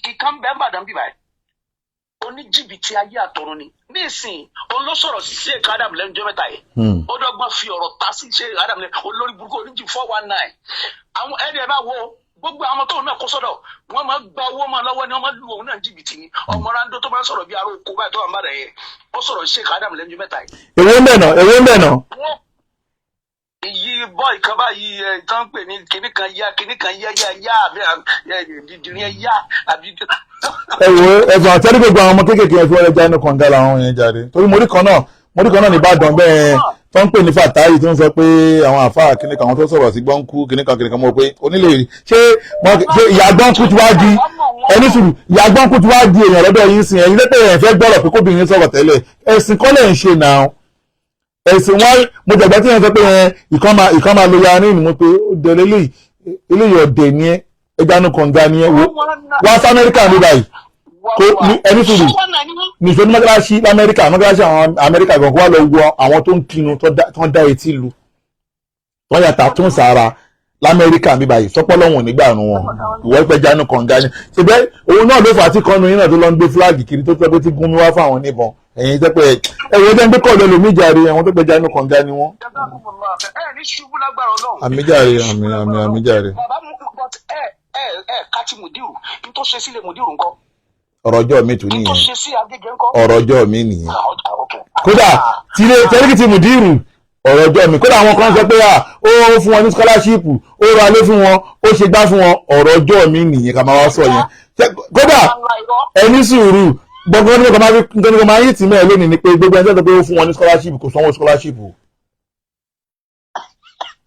ìkan bẹ́ẹ̀ bàdàn bíbá ẹ̀, oní jìbìtì ayé àtọ̀run ni. Nísìnyí, òun ló sọ̀rọ̀ sí Sheikh Adam lẹ́nu jọ́ mẹ́ta yìí. Ó dọ́gbọ́n fi ọ̀rọ̀ ta sí Sheikh Adam lẹ́nu, olórí burúkú, oníjì 419. Àwọn ẹni ẹ bá wo gbogbo àwọn tóun náà kó sọ́dọ̀, wọ́n máa gba owó máa lọ́wọ́ ni, wọ́n máa lu òun náà jìbìtì ni. Ọmọ rando tó máa ń sọ̀rọ̀ bí aró oko báyìí tó wà ń bàdàn yẹn, ó sọ̀rọ̀ sí Sheikh Adam lẹ́nu jọ́ mẹ́ta yìí. Èwo ń bẹ̀ náà? Èwo ń bẹ̀ náà? Wọ́n èyí bọ́ọ̀ì kan báyìí ẹ̀ tó ń pè ní kinní kan yá, kinní kan yá yá yá, àbí ẹ̀ dídìrín ẹ̀ yá àbí. Ẹ wo ẹ̀fọn àtẹ́rí, gbogbo àwọn ọmọ kéékèèké yẹn fi wọ́n lè já inú kànga làwọn yẹn jáde, torí mo rí kan náà ní Ìbàdàn bẹ́ẹ̀ tó ń pè ní Fàtáyì, tó ń sọ pé àwọn àfáà kíní kan, àwọn tó sọ̀rọ̀ sí gbọ́nkú kíní kan kíní kan. Mọ̀ pé onílé ṣé ṣé ìyá gbọ́nkú ti wá di ẹni sùúrù, ìyá gbọ́nkú ti wá di èèyàn lọ́dọ̀ yín sìn. Ẹ̀yin lẹ́pẹ̀ ẹ̀ fẹ́ gbọ́rọ̀ pé kóbìnrin sọ̀rọ̀ tẹ́lẹ̀, ẹ̀sìn kọ́ lẹ̀ ń ṣe náà. Ẹ̀sìn wọn mo jẹ̀gbẹ́ tí yẹn sọ pé ẹ ìkan máa lo yarin ni, mo pé ó dẹ̀ eléyìí, eléyìí ọ̀dẹ̀ ni ẹ, ẹja nu kànga ni ẹ. Wo wá sí Amẹ́ríkà ní báyìí, kó ní ẹni sùúrù, nìṣó ní mọ́sálásí lamẹ́ríkà, mọ́sálásí àwọn Amẹ́ríkà gan, kó wá lọ wo àwọn tó ń kinu tó ń dá etí lu, tó ń yàtà tó ń sàrà lamẹ́ríkà ní báyìí, sọpọ́ lọ́wọ́n nígbà àrùn wọn. Ìwọ ìpẹja inú kànga ni ṣùgbọ́n òun náà ló fà á tí kọ́nu yín náà tó lọ ń gbé flag kiri, tó tẹ́ pé tí gún mi wá fún àwọn oníbọn. Ẹ̀yin tẹ́ pé ẹ wo jẹ́ ń gbé kọ́ọ̀lù ẹlòmíì jàre, àwọn tó pẹja inú kànga ni wọ́n. Ẹ ní ṣubú lágbára Ọlọ́run. Àmín jàre, àmín, àmín, àmín jàre. Bàbá mu, but ẹ kátì mùdírù n tó ṣe sílẹ̀, mùdírù ńkọ́? Ọ̀rọ̀ ọjọ́ mi tún N tó nìyẹn. ṣe sí Agége ńkọ́? Ọ̀rọ̀ ọjọ́ mi nìyẹn. Ah, okay. Kódà tílé tẹ́lifí mùdírù, ọ̀rọ̀ ọjọ́ mi. Kódà àwọn kan sọ pé à ó fún wọn ní scholarship, ó ra ilé fún wọn, ó ṣe gbá fún wọn. Ọ̀rọ̀ ọjọ́ mi nìyẹn, ká máa wá sọ yẹn. Kódà ẹni sùúrù gbọ̀ngàn ní kò máa fi nítorí kò máa yí tì mẹ́ẹ̀ lónìí ni pé gbogbo ẹni tó sọ pé ó fún wọn ní scholarship, kò sanwó scholarship o,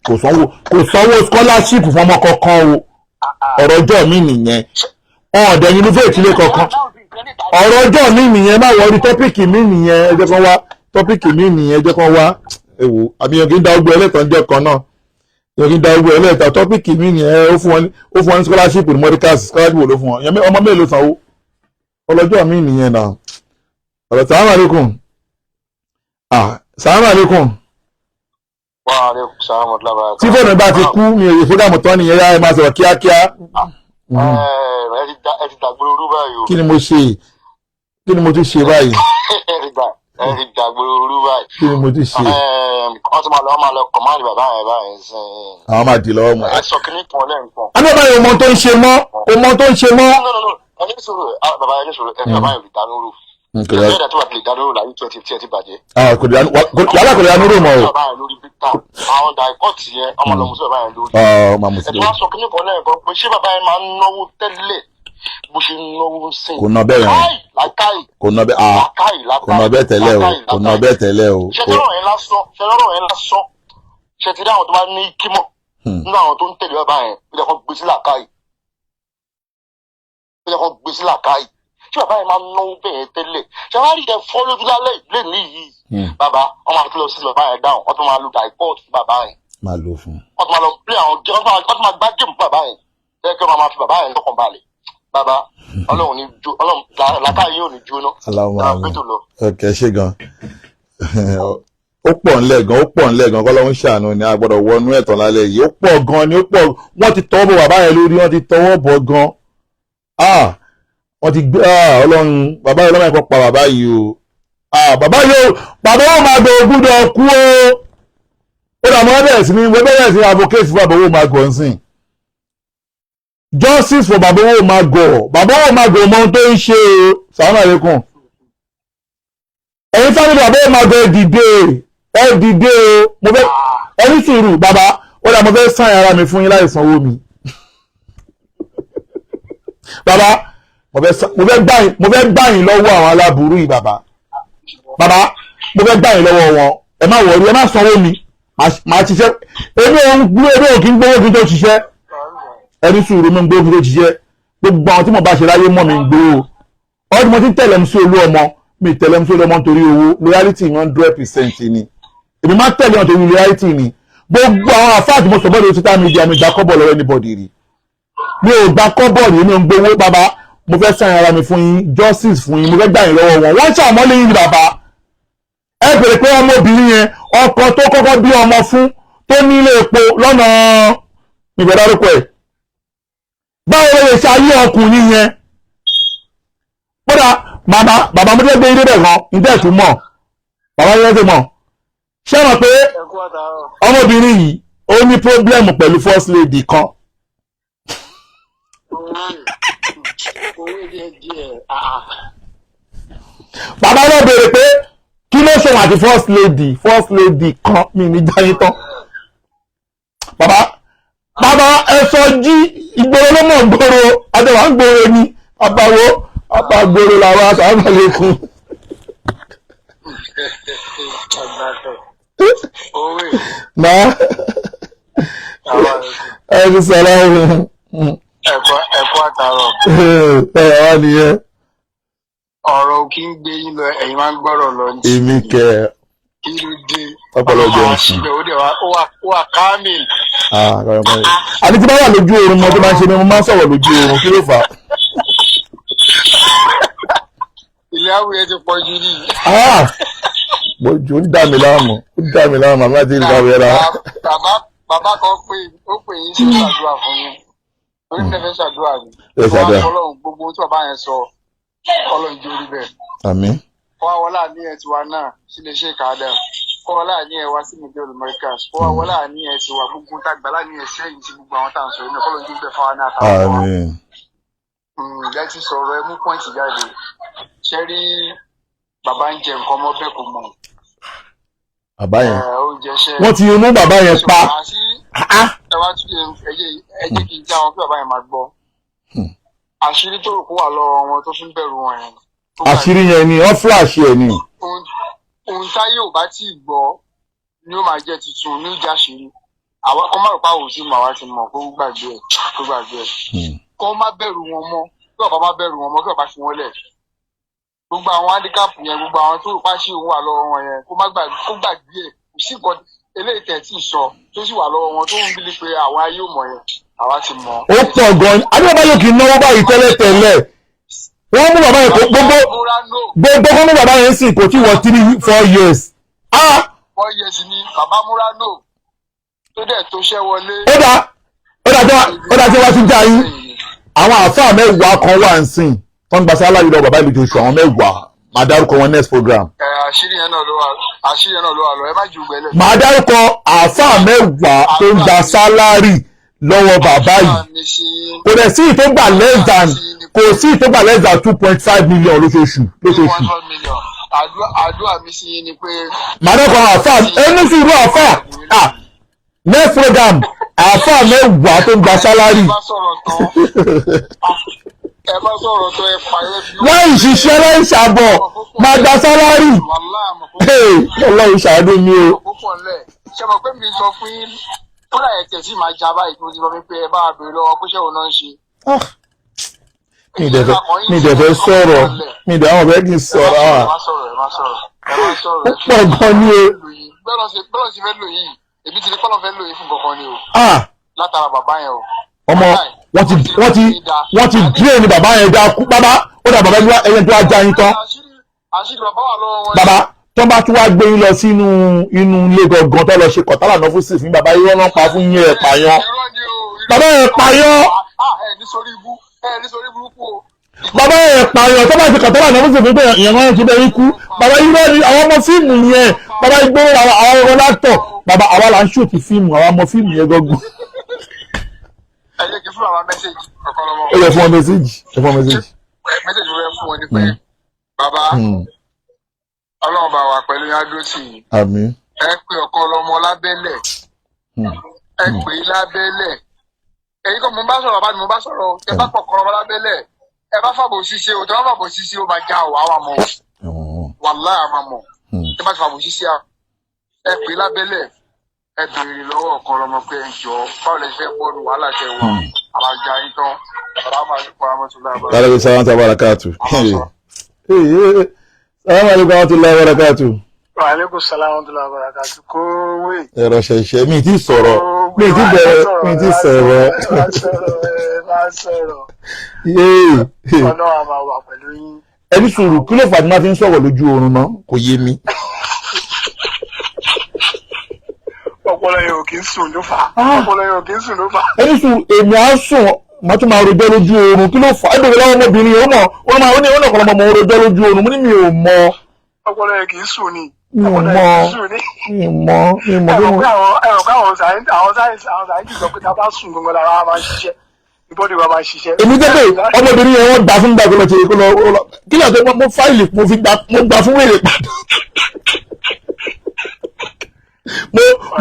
kò sanwó scholarship fún ọmọ kankan o. Ọ̀rọ̀ ọjọ́ mi nìyẹn, ọ̀ọ́dẹ̀ yunifásitì ilé kankan. Ọ̀rọ̀ ọjọ́ mi nìyẹn, má wọrí, topic mi nìyẹn, ẹ jẹ́ kán wá. Topic mi nìyẹn, ẹ jẹ́ kán wá. Ẹ wò, àmì yẹn kì í da ogbó ẹlẹ́tàn jẹ́ kan náà, yẹn kì í da ogbó ẹlẹ́tàn. Topic mi nìyẹn. Ó fún wọn ní scholarship ní Mọ́ríkàsì, scholarship wo ló fún wọn? Yẹn ọmọ mélòó sanwó? Ọlọ́jọ́ mi nìyẹn náà. Ọ̀rọ̀ sàlámù alaykum, ah, sàlámù alaykum. Wa aleykum salaam wa rahmatulah. Tí fóònù bá ti kú, mi ò yẹ fúgàmù tán nìyẹn. Yá, ẹ máa sọ̀rọ̀ kíákíá. Ẹ ti dàgbére orú báyìí o. Kí ni mo ṣe? Kí ni mo tún ṣe báyìí? Ẹ ti dàgbére orú báyìí. Kí ni mo tún ṣe? Wọ́n ti máa lọ command bàbá yẹn báyìí sìn. Àwọn máa dì lọ́wọ́ mọ́. Ẹ sọ kí ní kan lẹ́ǹkan. Àná báyìí, ọmọ tó ń ṣe mọ́, ọmọ tó ń ṣe mọ́. No, no, no. Ẹni sọ̀rọ̀, ah, bàbá, ẹni sọ̀rọ̀, ẹni bàbá yẹn lè dánú rò. Kò lè. Ẹni ẹ̀dá tó bá ti lè dánú rò láyé tó ẹ ti bàjẹ́. Ah, kò lè dánú wàhálà, kò lè dánú rò mọ́ o. Bàbá yẹn lórí big time, àwọn dàìkọ́ọ̀tì yẹn ọmọ lọmọ sí bàbá yẹn lórí. Ah, máa mú sí Ẹ̀tọ́ lórí. wá sọ kíní kan lẹ́ẹ̀kan pé ṣé bàbá yẹn máa ń náwó tẹ́lẹ̀ bó ṣe ń náwó sí? Kò ná bẹ́ẹ̀ yẹn. Káì làákàì. Kò ná bẹ́ẹ̀, ah. Làákàì. Kò ná bẹ́ẹ̀ tẹ́lẹ̀ o, kò ná bẹ́ẹ̀ tẹ́lẹ̀ o. Ṣe tọ́rọ̀ yẹn lásán, ṣe lọ́rọ̀ yẹn lásán, ṣe ti rí àwọn tó bá ní kímọ̀ nínú àwọn tó ń tẹ̀lé bàbá yẹn, ó yẹ kó gbé sí làákàì, ó yẹ kó gbé sí làákàì. Ṣé bàbá yẹn máa ń náwó bẹ́ẹ̀ tẹ́lẹ̀? Ṣé wàá rí ẹ fọ́ lójú lálẹ́ lẹ́ni yìí? Bàbá wọn máa tún lọ sí bàbá yẹn dáhùn, wọ́n tún máa lo dàìpọ́ọ̀tì fún bàbá yẹn. Máa lò fún un. Wọ́n tún máa lọ play àwọn, wọ́n tún máa gbá game fún bàbá yẹn, ẹ kí wọ́n máa fi bàbá yẹn lọ́kàn balẹ̀. Bàbá, Ọlọ́run ní jó, Ọlọ́run làákàyè yóò ní jóná. Aláwọ̀ Ẹ máa àmín. gbé tó lọ. Ok, ṣé gan, ó pọ̀ ńlẹ̀ gan, ó pọ̀ ńlẹ̀ gan. Kọ́lọ́hún ṣàánú ni, a gbọ́dọ̀ wọnú ẹ̀tàn lálẹ́ yìí. Ó pọ̀ gan ni, ó pọ̀. Wọ́n ti tọwọ́ bọ bàbá yẹn lórí, wọ́n ti tọwọ́ bọ gan. Ah, wọ́n ti gbé, ah, Ọlọ́run, bàbá yẹn lọ́mọ ẹ̀kọ́ pa bàbá yìí o. Ah, bàbá yìí o, bàbá yóò máa gbọ́ ogúndọ̀ kú o. Ó dà mọ́ bẹ̀rẹ̀ sí ní, mo bẹ̀rẹ̀ sí ní advocate fún bàbá owó máa gọ̀ nsìn. Justice for bàbá owó máa gọ̀, bàbá owó máa gọ̀ mọ ohun tó ń ṣe o. Sàlámù àlékún. Ẹ̀yin family bàbá owó máa gọ̀, ẹ dìde, ẹ dìde o. Mo fẹ́ ẹni sùúrù bàbá. Ó dà, mo fẹ́ sign ara mi fún yín láì sanwó mi. Bàbá, mo fẹ́ gbà yín lọ́wọ́ àwọn aláburú yìí. Bàbá, bàbá, mo fẹ́ gbà yín lọ́wọ́ wọn. Ẹ má worry, ẹ má sanwó mi. Màá ṣiṣẹ́. Èmi ò ń gbé, èmi ò kí ń gbowó kí n tó ṣiṣẹ́. Ẹni sùúrù, mi ń gbowó kí n tó ṣiṣẹ́. Gbogbo àwọn tí mo bá ṣe láyé mọ́ mi ń gbowó. Ọdún mo ti ń tẹ̀lé MC Olúọmọ, mi tẹ̀lé MC Olúọmọ nítorí owó. Loyalty mi 100% ni. Èmi máa tẹ̀lé wọn torí loyalty ni. Gbogbo àwọn àfáà tí mo sọ bọ́ọ̀lù social media, mi gba kọ́bọ̀ lọ́wọ́ anybody rí? Mi ò gba kọ́bọ̀ rí, mi ò ń gbowó. Bàbá, mo fẹ́ sign ara mi fún yín, justice fún yín. Mo fẹ́ gbà yín lọ́wọ́ wọn. Wọ́n ṣàmọ́lé yín ni bàbá. Ẹ bèrè pé ọmọbìnrin yẹn, ọkọ tó kọ́kọ́ bí ọmọ fún, tó ní ilé epo lọ́nà ìbẹ̀ dárúkọ ẹ̀, báwo ló lè ṣe ayé ọkùnrin yẹn? Kódà bàbá, bàbá, mo fẹ́ gbé ilé bẹ̀ gan. Ǹjẹ́ ẹ̀ tún mọ̀ bàbá yẹn ti mọ̀? Ṣé mọ̀ pé ọmọbìnrin yìí, ó ní problem pẹ̀lú first lady kan? Owó díẹ̀ díẹ̀, ah. Bàbá náà béèrè pé kí ló ṣòwò àti first lady kan. Mi ní jáyé tán. Bàbá, bàbá, ẹ sọ jí. Ìgboro ló mọ̀, gbòòrò àtẹwà ń gbòòrò ni. Bàbá wo, bàbá gbòòrò làwọn àtàwọn àlékún. Àgbàdo owó. Náà Àwọn ẹ ti sọ̀rọ̀. ẹ̀kọ́ ẹ̀kọ́ àtàrọ̀. Ẹ wá nìyẹn. Ọ̀rọ̀ kí ń gbé yín lọ, ẹ̀yin máa ń gbọ́rọ̀ lọ ní. Èmi kẹ. Kí ló dé? Ọpọlọ jẹun Ọlọ́run sùn. síbẹ̀, ó dẹ̀ wá, ó wà kámìl. Ah, kọ̀rọ̀kọ̀rọ̀. Àní tí bá wà lójú oorun, mo tó máa ń ṣe ni mo máa ń sọ̀rọ̀ lójú oorun. Kí ló fà á? Ilé àwòyẹ ti pọ̀ jù ní. Ah! Bójú ń dà mí láàmú, ó ń dà mí láàmú, àmì láti ìlú àwẹ̀ rà. Bàbá kan pé ó pè yín sí ṣàdúrà fún yín, orí mi fẹ́ ṣàdúrà ni. Ẹ ṣàdúrà. Ọlọ́run, gbogbo tí bàbá yẹn sọ, Ọlọ́run jẹ́ orí bẹ́ẹ̀. Àmín. Kọ́ wa wọlé àníyàn tiwa náà sí lè ṣe kàádà, kọ́ wọlé àníyàn wa sí mìdí olùmọ̀ríkàs, kọ́ wa wọlé àníyàn tiwa, gbogbo tá gbà láníyàn sẹ́yìn sí gbogbo àwọn tá à ń sọ yìí náà, kọ́ ló ń dúpẹ́ fáwọn náà àtàwọn ọmọ wa. Àmín. Ẹ ti sọ̀rọ̀, ẹ mú point jáde. Ṣé rí bàbá ń jẹ nǹkan ọmọ bẹ́ẹ̀ kò mọ̀. Bàbá yẹn. Ẹ, oúnjẹ ṣe. Wọ́n ti mú bàbá yẹn pa. Ah! Ẹ wá tún ẹ jẹ́ kí n já wọn kí bàbá yẹn máa gbọ́. Àṣírí tó rò kó wà lọ́wọ́ wọn tó fi ń bẹ̀rù wọn yẹn. Tó gbà Àṣírí yẹn ni wọ́n flash ẹ̀ ni. Ohun táyé ò bá tí ì gbọ́ ni ó máa jẹ́ tuntun ní ìjà àṣírí. Àwa kọ́ má rò pa òun sí mọ̀, àwa ti mọ̀. Kó gbàgbé ẹ̀, kó gbàgbé ẹ̀. Kó má bẹ̀rù wọn mọ́, kí bàbá má bẹ̀rù wọn mọ́, kí bàbá fi wọ́n lẹ̀. Gbogbo àwọn handicap yẹn, gbogbo àwọn tó rò pa ṣì ń wà lọ́wọ́ wọn yẹn, kó má gbàgbé, kó gbàgbé ẹ̀. Kò sí nǹkan eléyìí tẹ̀ tí ì sọ tó sì wà lọ́wọ́ wọn tó ń bílí pé àwọn ayé ò mọ̀ yẹn, àwa ti mọ̀. Ó pọ̀ gan-an. Adébáyọ̀ kì í náwó báyìí tẹ́lẹ̀tẹ́lẹ̀. Wọ́n mú bàbá yẹn kó gbogbo Murano. Gbogbo kó mú bàbá yẹn sì kò tí wọ 3-4 years. Ah! 4 years ni bàbá Murano tó dẹ̀ tó ṣẹ́ wọlé. Ó dá tí wọ́n ti já yín. Àwọn àáfàá 10 kan wà ń sìn tó ń gba salary lọ bàbá ìlú Joshua. Àwọn 10, màá dárúkọ wọn next program. Ẹ, àṣírí yẹn náà ló wà, àṣírí yẹn náà ló wà lọ. Ẹ má ju gbẹlẹ. Màá dárúkọ àáfàá 10 tó ń gba salary. lọ́wọ́ bàbá yìí. Kò dẹ̀ sí ìtó gbà less than, kò sí ìtó gbà less than 2.5 million lóṣooṣù lóṣooṣù. 1 million. Àdúrà mi sí yín ni pé. Màdàkọ àáfà, ẹni sùúrù, àáfà, ah, next program, àáfà 10 tó ń gba salary Ẹ bá sọ̀rọ̀ tán, ẹ bá sọ̀rọ̀ tán, ẹ parí bí. Láì ṣiṣẹ́, láì ṣàbọ̀, máa gba salary. Wàhálà àmọ̀ Hey, Ọlọ́run ṣàánú mi o. púpọ̀ ńlẹ̀. Ṣé mo pé mi sọ fún yín kódà ẹ̀ tẹ̀ sí máa já báyìí tó ti sọ pé ẹ bá a béèrè lọ́wọ́ pé ṣé òun náà ń ṣe. Ah, mi dẹ̀ fẹ́ sọ̀rọ̀, mi dẹ̀ àwọn ọ̀fẹ́ kì í sọ̀rọ̀. Ẹ Ah, má sọ̀rọ̀, ẹ má sọ̀rọ̀, ẹ má sọ̀rọ̀. Ó pọ̀ gan ni o. Bẹ́ẹ̀ ṣe fẹ́ lò yìí, èmi ti ní kọ́lọ̀ fẹ́ lò yìí fún kankan ni o, Ah, látara bàbá yẹn o. Ọmọ, wọ́n ti drain ni bàbá yẹn dá kú. Bàbá, ó dà, bàbá ẹyẹ tó wá já yín tán. Àṣírí bàbá wà lọ́wọ́ wọn. Bàbá tó bá tún wá gbé yín lọ sínú inú ilé gangan tó lọ ṣe kọ̀tálà náà fún sí fún bàbá yín, wọ́n pa fún yín, ẹ̀ pààyàn. Irọ́ ni o, irọ́. Bàbá yẹn pààyàn. Ah, ẹ ní sórí ibú, ẹ ní sórí burúkú o. Bàbá yẹn pààyàn. Tó bá ti kọ̀tálà náà fún sí fún pé ìyẹn wọn ti bẹ yín kú, bàbá yín lọ́ọ́ ni àwọn ọmọ fíìmù yẹn. Bàbá yín gbé àwọn ọmọ látọ̀, bàbá àwa là ń ṣòtì fíìmù, àwọn ọmọ fíìmù yẹn gangan. Ẹ jẹ́ kí n fún bàbá message ọ̀kan lọ́mọ. Ó yẹ fún ọ message, ẹ fún ọ message. Message mo fẹ́ fún wọn ni pé, bàbá, Ọlọ́run bá wà pẹ̀lú yín, á dúró tì yín. Àmín. Ẹ pé ọ̀kan lọ́mọ lábẹ́lẹ̀, ẹ pè é lábẹ́lẹ̀. Èyí kan mo bá sọ̀rọ̀, bàbá ni mo bá sọ̀rọ̀ o. Ẹ bá pọ̀ kọ́ ọmọ lábẹ́lẹ̀, ẹ bá fàbò ṣíṣe o. Tẹ bá fàbò ṣíṣe o, máa já o, àwa mọ̀ o, wàláhì àwa mọ̀. Tẹ bá ti fàbò ṣíṣe, ẹ pè é lábẹ́lẹ̀, ẹ béèrè lọ́wọ́ ọ̀kan lọ́mọ pé ẹ jọ, báwo lẹ ṣe fẹ́ bọ́ọ̀lù wàhálà tẹ wà? Àbájá yín tán. Bàbá máa ń kọ́ amọ́tòlá. Aleykum salaam wa barakatu. Salaam aleykum wa rahmatulahi wa barakatu. Wa aleykum salaam wa rahmatullahi wa barakatuh. Kówé. Ẹ̀rọ ṣẹ̀ṣẹ̀ mi ti sọ̀rọ̀, mi ti bẹ̀rẹ̀, mi ti sọ̀rọ̀. Ẹ má sọ̀rọ̀, ẹ má sọ̀rọ̀. Yéè. Ọlọ́run á máa wà pẹ̀lú yín. Ẹni sùúrù, kí ló fà á tí máa fi ń sọ̀rọ̀ lójú oorun náà? Kò yé mi. Ọpọlọ yẹn ò kì í sùn ló fà á. Ọpọlọ yẹn ò kì í sùn ló fà á. Ẹni sùúrù, èmi á sùn, màá tún máa rojọ́ lójú oorun. Kí ló fà á? Ẹ̀dùn lọ́wọ́ ọmọbìnrin yẹn, ó mọ̀, ó máa ó ní ó náà kọ́ lọ́mọ mọ̀ rojọ́ lójú oorun. Mo ní mi ò mọ̀. Ọpọlọ yẹn kì í sùn ni. Mi ò Ọpọlọ yẹn mọ̀. kì í sùn ni. Mi ò mọ̀, mi ò mọ̀ Ẹ bí rò mo. pé àwọn sáyẹ́ǹsì àwọn sáyẹ́ǹsì sọ pé tá a bá sùn gangan lára wa máa ń ṣiṣẹ́. Body wa máa ń ṣiṣẹ́. Èmi jẹ́ pé ọmọbìnrin yẹn, wọ́n gbà fún gbà kó lọ ṣe kó lọ kó lọ kí ló dé? Mo fáìlì mo fi gbà, mo gbà fún wèrè padà,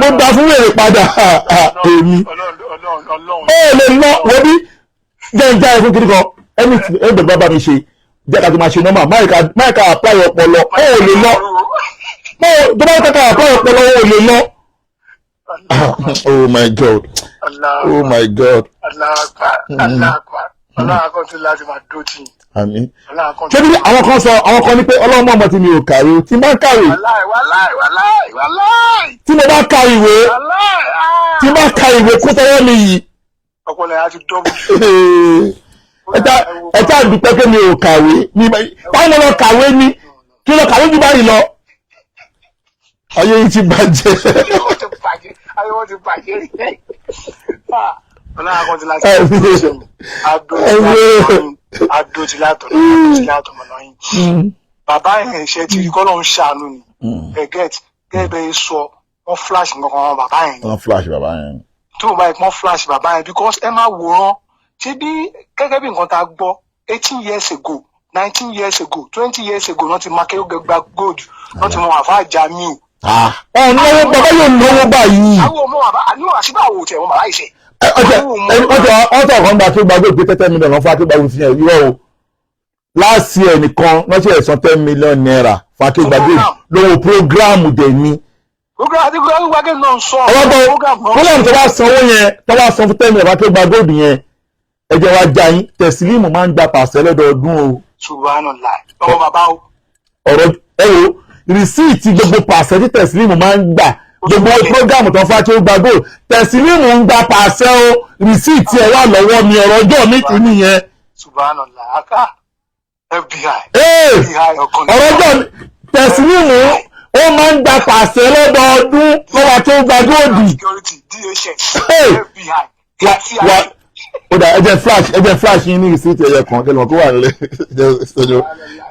mo gbà fún wèrè padà, èmi. Ọlọ́run, Ọlọ́run, Ọlọ́run. Ó lè lọ wọ́n bí jẹ́ ń já ẹ fún kiri kan ẹni tí ẹ bẹ̀rẹ̀ bá mi ṣe jẹ́ ká tó máa ṣe normal, máìka apply ọpọlọ, ó lè lọ tó bá kàkà apply ọpọlọ, ó lè lọ. Oh my God, oh my God. Allahu Akbar, Allahu Akbar. Ọlọ́run akọ́ tún láti máa dó tì yín. Àmín. Ọlọ́run akọ́ Ṣé bí àwọn kan sọ, àwọn kan ní pé Ọlọ́run mọ̀ ọmọ tí mi ò kàwé, tí n bá kàwé, Wàláì, wàláì, wàláì, wàláì, tí mo bá ka ìwé, wàláì. Ah! tí n bá ka ìwé kó tọwọ́ mi yìí. Ọpọlọ yẹn á ti dọ́bù. Ẹ tá dúpẹ́ pé mi ò kàwé mi, táwọn lọ kàwé ni kí lọ kàwé jù báyìí lọ, ayé yìí ti bàjẹ́. Ayé wọn ti bàjẹ́, ayé wọn ti bàjẹ́. Ah, Ọlọ́run akọ́ tún láti máa dó tì yín. Adó ti látọ̀ yín. Adó ti látọ̀ yín. Adó ti látọ̀ mọ̀nà yín. Bàbá yẹn ṣe ti rí kọ́lọ́ ń ṣàánú ni. Ẹ get gẹ́gẹ́ bẹ́ẹ̀ sọ, wọ́n flash nǹkan kan bàbá yẹn ni. Wọ́n flash bàbá yẹn. Tó o bá yẹ kí wọ́n flash bàbá yẹn, because ẹ máa wòran ṣé bí gẹ́gẹ́ bí nǹkan tá a gbọ́ 18 years ago, 19 years ago, 20 years ago, wọ́n ti máa kéwòn gba gold, wọ́n ti mọ àfa Jamiu. Ọ̀ náwó, bàbá yóò náwó báyìí. Àwọn ọmọ bàbá àníwọ̀n àṣìbá àwò tẹ̀ wọ́n bàbá yìí ṣe. Ọjọ́ ọjọ́ kan gba tó gbàgbé pé 10 million fún akégbàgbé fi hàn. Irọ́ o, last year nìkan wọ́n ṣe ẹ̀sán ₦10 million fún akégbàgbé lówó program dẹ̀ ni. Program àti gbàgbé náà ń sọ. Ọwọ́ Program náà ń program tó bá sanwó yẹn, tó bá san fún 10 million fún akégbàgbé yẹn, ẹ jẹ́ wá já yín, Tẹ̀sílímù máa ń gba pàṣẹ lọ́dọọdún o. Subhanallah, ọmọ bàbá o. Ọ̀rọ̀ ẹ wo receipt gbogbo pàṣẹ tí Tẹ̀sílímù máa ń gbà, gbogbo program tó ń fa tí ó gba gold, Tẹ̀sílímù ń gba pàṣẹ o, receipt ẹ wà lọ́wọ́ mi. Ọ̀rọ̀ ọjọ́ mi tún nìyẹn. Subhanallah, aka FBI. Ee, FBI ọ̀kan. Ọ̀rọ̀ ọjọ́ mi, Tẹ̀sílímù ó máa ń gba pàṣẹ lọ́dọọdún lọ́wọ́ tó gba gold. Security, DHS. Hey! FBI, CIA. Wa ó dà, ẹ jẹ́ flash yín ní receipt ẹ̀yẹ kan kí ló kó wà nílẹ̀.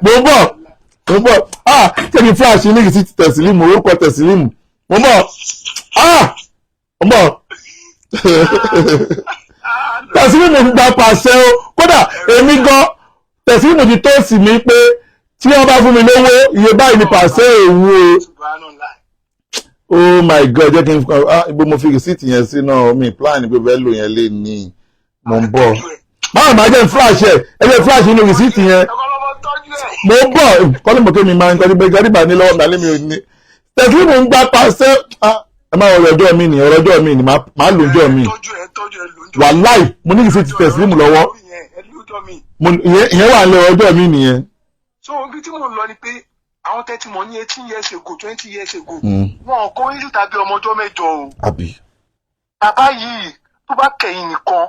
Mo ń bọ̀, mo ń bọ̀. Ah, ṣé kí flash yín ní receipt Tẹ̀sílímù, orúkọ Tẹ̀sílímù? Mo ń bọ̀, ah, mo ń bọ̀. Tẹ̀sílímù ń gba pàṣẹ o. Kódà èmi gan Tẹ̀sílímù ti tó sí mi pé tí wọ́n bá fún mi lówó, iye báyìí ni pàṣẹ òun o. Oh my God, jẹ́ kí n ah, ibo mo fi receipt yẹn sí náà? Mi plan pé fẹ́ lò yẹn lé ní. Mo ń bọ̀. Báwo máa jẹ́ n flash ẹ̀? Ẹ jẹ́ flash inú receipt yẹn. Mo ń bọ̀. Kọ́lé mọ̀ pé mi máa ń kọ́lé pé gàdíbà ní lọ́wọ́ mi alẹ́ mi ò ní. Tẹ̀sílímù ń gba pàṣẹ. Ẹ máa ọ̀rọ̀ ọjọ́ mi ni, ọ̀rọ̀ ọjọ́ mi ni, máa lò ọjọ́ mi. Wàláì, mo ní receipt Tẹ̀sílímù lọ́wọ́. Ìyẹn wà ní ọjọ́ mi nìyẹn. So ibi tí mò ń lọ ni pé àwọn tẹ́tí mọ̀ ní 18 years ago, 20 years ago, wọn kò ní tàbí ọmọ ọjọ́ 8 o. Àbí. Bàbá yìí, tó bá kẹ̀yìn nìkan,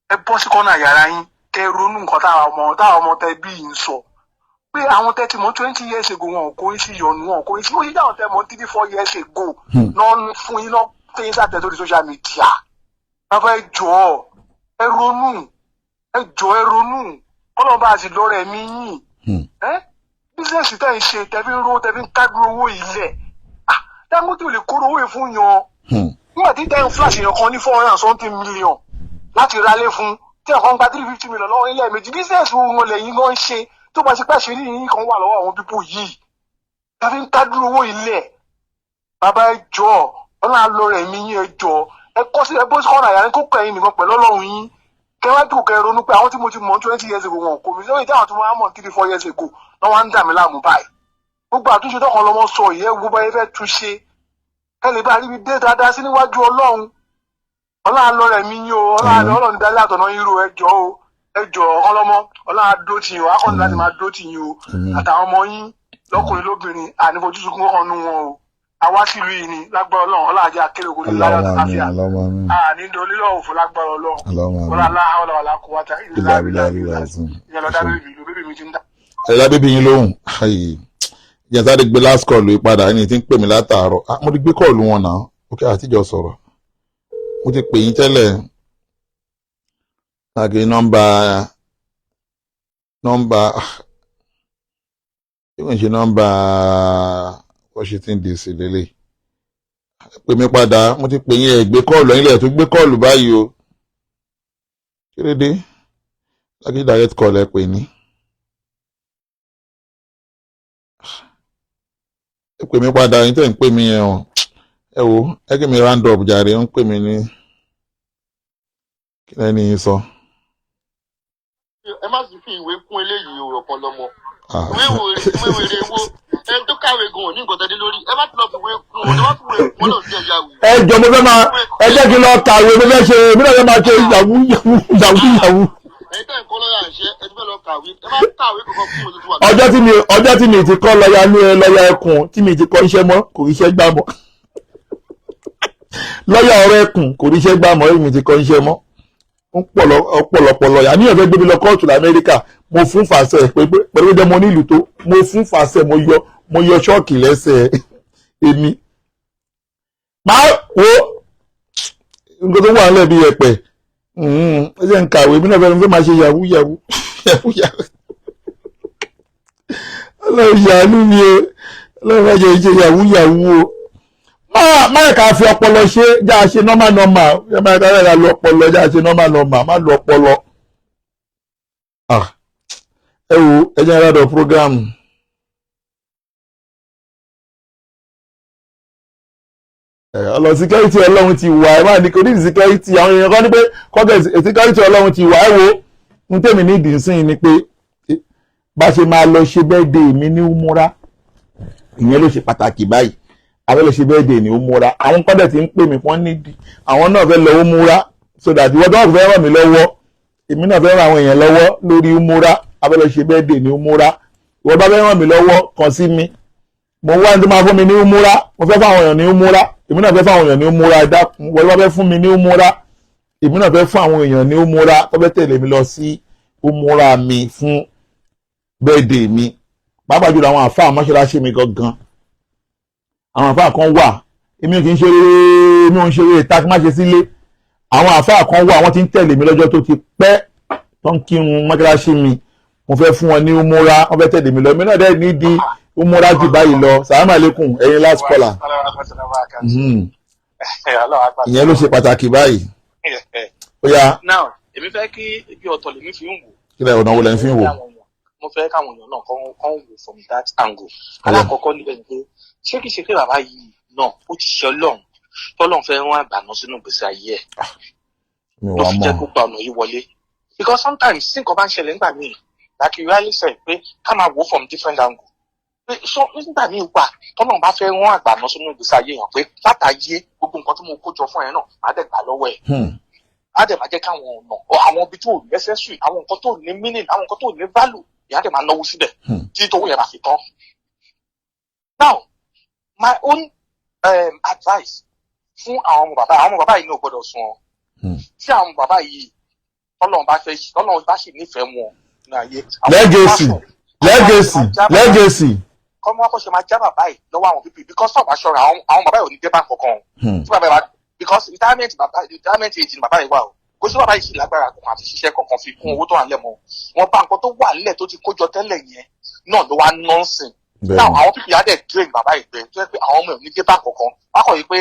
ẹ bọ́ sí kọ́nà yàrá yín, kẹ́ ronú nǹkan táwọn ọmọ tẹ bí yìí ń sọ pé àwọn tẹ́tí mọ̀ 20 years ago, wọn kò ní sí yọnu, wọn kò ní sí. Ó yí dáhùn tẹ́ mọ̀ 3, 4 years ago náà fún yín náà tẹ́yìn sàtẹ́ sórí social media. Bàbá, ẹ jọ̀ọ́, ẹ ronú. Ẹ jọ̀ọ́, ẹ ronú. Kọ́lọ́ bá a sì lọ́rọ̀ ẹ̀mí yín. Business tẹ́ ń ṣe, tẹ́ fi ń rówó, tẹ́ fi ń kájú owó ilẹ̀, Dangote ò lè kóró owó yìí fún yan. Nígbà tí tẹ́ ń flash èèyàn kan ní 400 and something million láti ralé fún, tí ẹ̀kan gba 350 million lọ́wọ́ ilé méjì, business wọn lẹ́yìn gan ń ṣe tó bá ṣe pàṣẹ rí yín kan wà lọ́wọ́ àwọn people yìí tẹ́ fi ń kájú owó ilẹ̀? Bàbá, ẹ jọ̀ọ́, ọlọ́run á lọ́rọ̀ ẹ̀mí yín. Ẹ jọ̀ọ́, ẹ kọ́ sí, ẹ bó sí kọ́nà àyà kó kẹ́yìn nìkan pẹ̀lú Ọlọ́run yín, kẹwàá kẹ ronú pé àwọn tí mo ti mọ̀ 20 years ago, wọn kò mí sórí tí àwọn tí mo máa mọ̀ 3, 4 years ago náà wọ́n á ń dà mí láàmú báyìí. Gbogbo àtúnṣe tọkàn lọmọ sọ yìí, ẹ wo báyìí fẹ́ túnṣe, ẹ lè bá ríbi dé dáadáa sí níwájú Ọlọ́run. Ọlọ́run á lọ́rẹ̀ mí yín o. Ọlọ́run, Ọlọ́run dálé àtọ̀nà yín ro. Ẹ jọ̀ọ́ o, ẹ jọ̀ọ́, ọlọ́mọ, Ọlọ́run á dó tì yín o. Akọ́ni láti máa dó tì yín o, àtàwọn ọmọ yín lọ́kùnrin lóbìnrin, ànífojúsùn kọ́kàn nú wọn o. Àwa sílùú yìí ni lágbára Ọlọ́run. Ọlọ́run ajé akérè kò ní láyọ̀ àtàláfíà, àní dolílọ̀ òfò lágbára Ọlọ́run. Wọlé aláhàwọlé wàlá kó wáta ìlà ìlà ìlà ìyẹn lọ́dá bébí ìlú bébí mi ti ń dá. Ẹ dá bébí yín lóhùn. Jẹ́ sáré gbé last call yìí padà. Ẹni tí ń pè mí látàárọ̀, mo ti gbé call wọn náà. Ok, àtijọ́ sọ̀rọ̀, mo ti pè yín tẹ́lẹ̀. Tàgé nọ́mbà ṣé kò ń ṣe nọ́mbà Washington DC lélẹ̀? Pè mí padà, mo ti pè yín, ẹ gbé call. Ẹ̀yin lẹ̀ tó gbé call báyìí o. Kí ló dé? Tàgé direct call ẹ pè ní. Ẹ pè mí padà, yín tẹ̀ ń pè mí yẹn o. Ẹ wo, ẹ kí mi round up jàre. Ń pè mí ní kí lẹ́ni yín sọ. Ẹ má sì fi ìwé kún eléyìí o, ọ̀kan lọ́mọ. Ìwé wèrè wo? Ẹni tó kàwé gan ò ní nǹkan tẹ́lẹ̀ lórí. Ẹ má ti lọ fi ìwé kún o, ẹ má fi ìwé kún lọ sí ẹ̀yà wì. Ẹ jọ, mo fẹ́ máa, ẹ jẹ́ kí n lọ kàwé. Mo fẹ́ ṣe, èmi náà fẹ́ máa ṣe yahoo yahoo yahoo yahoo. Ẹ̀yin tẹ́ ń kọ́ lọ́yà ń ṣe, ẹ ti fẹ́ lọ kàwé, ẹ má kàwé kankan fún òtútù wà. Ọjọ́ tí mi ti kọ́ lọ́ọ̀yà ní lọ́ọ̀yà ẹkùn tí mi ti kọ́ iṣẹ́ mọ́, kò ríṣẹ́ gbà mọ́. Lọ́ọ̀yà ọ̀rọ̀ ẹkùn kò ríṣẹ́ gbà mọ́. Èmi ti kọ́ iṣẹ́ mọ́ ọ̀pọ̀lọpọ̀ lọ́ọ̀yà ní ọ̀fẹ́ gbé mi lọ kóòtù lamẹ́ríkà. Mo fún fàṣẹ pẹ̀lú pé mo nílùú tó mo fún fàṣẹ, mo yọ ṣọ́ọ̀kì lẹ́sẹ̀ èmi. Máa wo nǹkan tó wà nílẹ̀ bí ẹ̀pẹ̀. Ẹ jẹ́ ń kàwé, mi náà fẹ́ máa ṣe yahoo yahoo yahoo yahoo. Ọlọ́run ṣàánú mi o. Ọlọ́run má jẹ́ ṣe yahoo yahoo o. Má ká fi ọpọlọ ṣe, já a ṣe normal normal. Má ká lo ọpọlọ, já a ṣe normal normal, má lo ọpọlọ. Ẹ wo, ẹ jẹ́ aládọ̀ program. Ọlọ security Ọlọ́run ti wà. Ẹ má ní kò ní security. Àwọn èèyàn kan ní pé kọ́kẹ́ security Ọlọ́run ti wà. Ẹ wo, n tèmi ní ìdí ni pé bá ṣe máa lọ ṣe birthday mi ní umura, ìyẹn ló ṣe pàtàkì báyìí. Àwọn lọ ṣe birthday ní umura. Àwọn kọ́dẹ̀ tí ń pè mí fún nídìí, àwọn náà fẹ́ lọ umura, so that ìwọ́n tó wà fẹ́ ràn mí lọ́wọ́, èmi náà fẹ́ ràn àwọn èèyàn lọ́wọ́ lórí umura. Abẹ́ lọ ṣe birthday ní umura. Ìwọ́n bá fẹ́ ràn mí lọ́wọ́, kàn sí mi. Mo wá ní tó máa fún mi ní umura. Mo fẹ́ fáwọn èèyàn ní umura, èmi náà fẹ́ fáwọn èèyàn ní umura. Ẹ dákun, wọ́n bá fẹ́ fún mi ní umura, èmi náà fẹ́ fún àwọn èèyàn ní umura tó fẹ́ tẹ̀lé mi lọ sí umura mi fún birthday mi, pàápàá jùlọ àwọn àfáà mọ́ṣáláṣí mi gangan. Àwọn àfáà kan wà, èmi kì í ṣeré, èmi ò ń ṣeré ìta kí má ṣe sílé. Àwọn àfáà kan wà, wọ́n ti ń tẹ̀lé mi lọ́jọ́ tó ti pẹ́, tó ń kírun mọ́ṣáláṣí mi. Mo fẹ́ fún wọn ní umura, wọ́n fẹ́ tẹ̀lé mi lọ. Èmi náà dẹ́ ní di umura jù báyìí lọ. Sàlámù àlékún, ẹ̀yin last caller. Ìyẹn ló ṣe pàtàkì báyìí. Ó yá. Now, èmi fẹ́ kí ibi ọ̀tọ̀ lèmi fi ń wò. Kí lẹ ọ̀nà wo lẹ́ ń fi ń wò? Mo fẹ́ káwọn èèyàn náà kàn wò from that angle. Alákọ̀ọ́kọ́ níbẹ̀ ni pé, ṣé kìí ṣe pé bàbá yìí náà ó ti ṣe Ọlọ́run, tọ́lọ́run fẹ́ rán àgbàná sínú ìgbésí ayé ẹ̀ Mi ò ló wá fi jẹ́ mọ̀. kó gba ọ̀nà yìí wọlé? Because sometimes tí nǹkan bá ń ṣẹlẹ̀ nígbà míì, like you rightly said, pé ká máa wò from different angle, pé so nígbà míì wà tọ́lọ́run bá fẹ́ rán àgbàná sínú ìgbésí ayé yẹn, pé látàyé gbogbo nǹkan tí mo kó jọ fún ẹ náà, má dẹ̀ gbà lọ́wọ́ ẹ̀, á dẹ̀ máa jẹ́ káwọn ọ̀nà ọ àwọn ibi tó necessary, àwọn nǹkan tó ní meaning, àwọn nǹkan tó ní value, ìyá dẹ̀ máa náwó síbẹ̀ tí tówó yẹn bá fi tán. Now, my own advice fún àwọn ọmọ bàbá, àwọn ọmọ bàbá yìí ní ò gbọ́dọ̀ sùn ọ́. Tí àwọn ọmọ bàbá yìí, tọ́lọ́run bá fẹ́, tọ́lọ́run bá sì nífẹ̀ẹ́ wọn ní ayé, àwọn Legacy. ọmọ Legacy, legacy. kọ́mọ wá kó ṣe máa já bàbá yìí lọ́wọ́ àwọn pípì, because tọ́ọ̀ bá ṣọ́ra, àwọn bàbá yìí ò ní dé bá kankan o. Tí bàbá yìí bá, because retirement bàbá, retirement age ni bàbá yìí wà o. Kò sí bàbá yìí sì lágbára kan àti ṣiṣẹ́ kankan fi kún owó tó wà nílẹ̀ mọ́ wọn. Bá nǹkan tó wà nílẹ̀ tó ti kójọ tẹ́lẹ̀ yẹn náà ló wá nọ́ọ̀sìn. Now, àwọn pípì á dẹ̀ drain bàbá yìí pé tó yẹ pé àwọn ọmọ ẹ̀ ò ní dé bá kankan. Wọ́n á kọ̀ yìí pé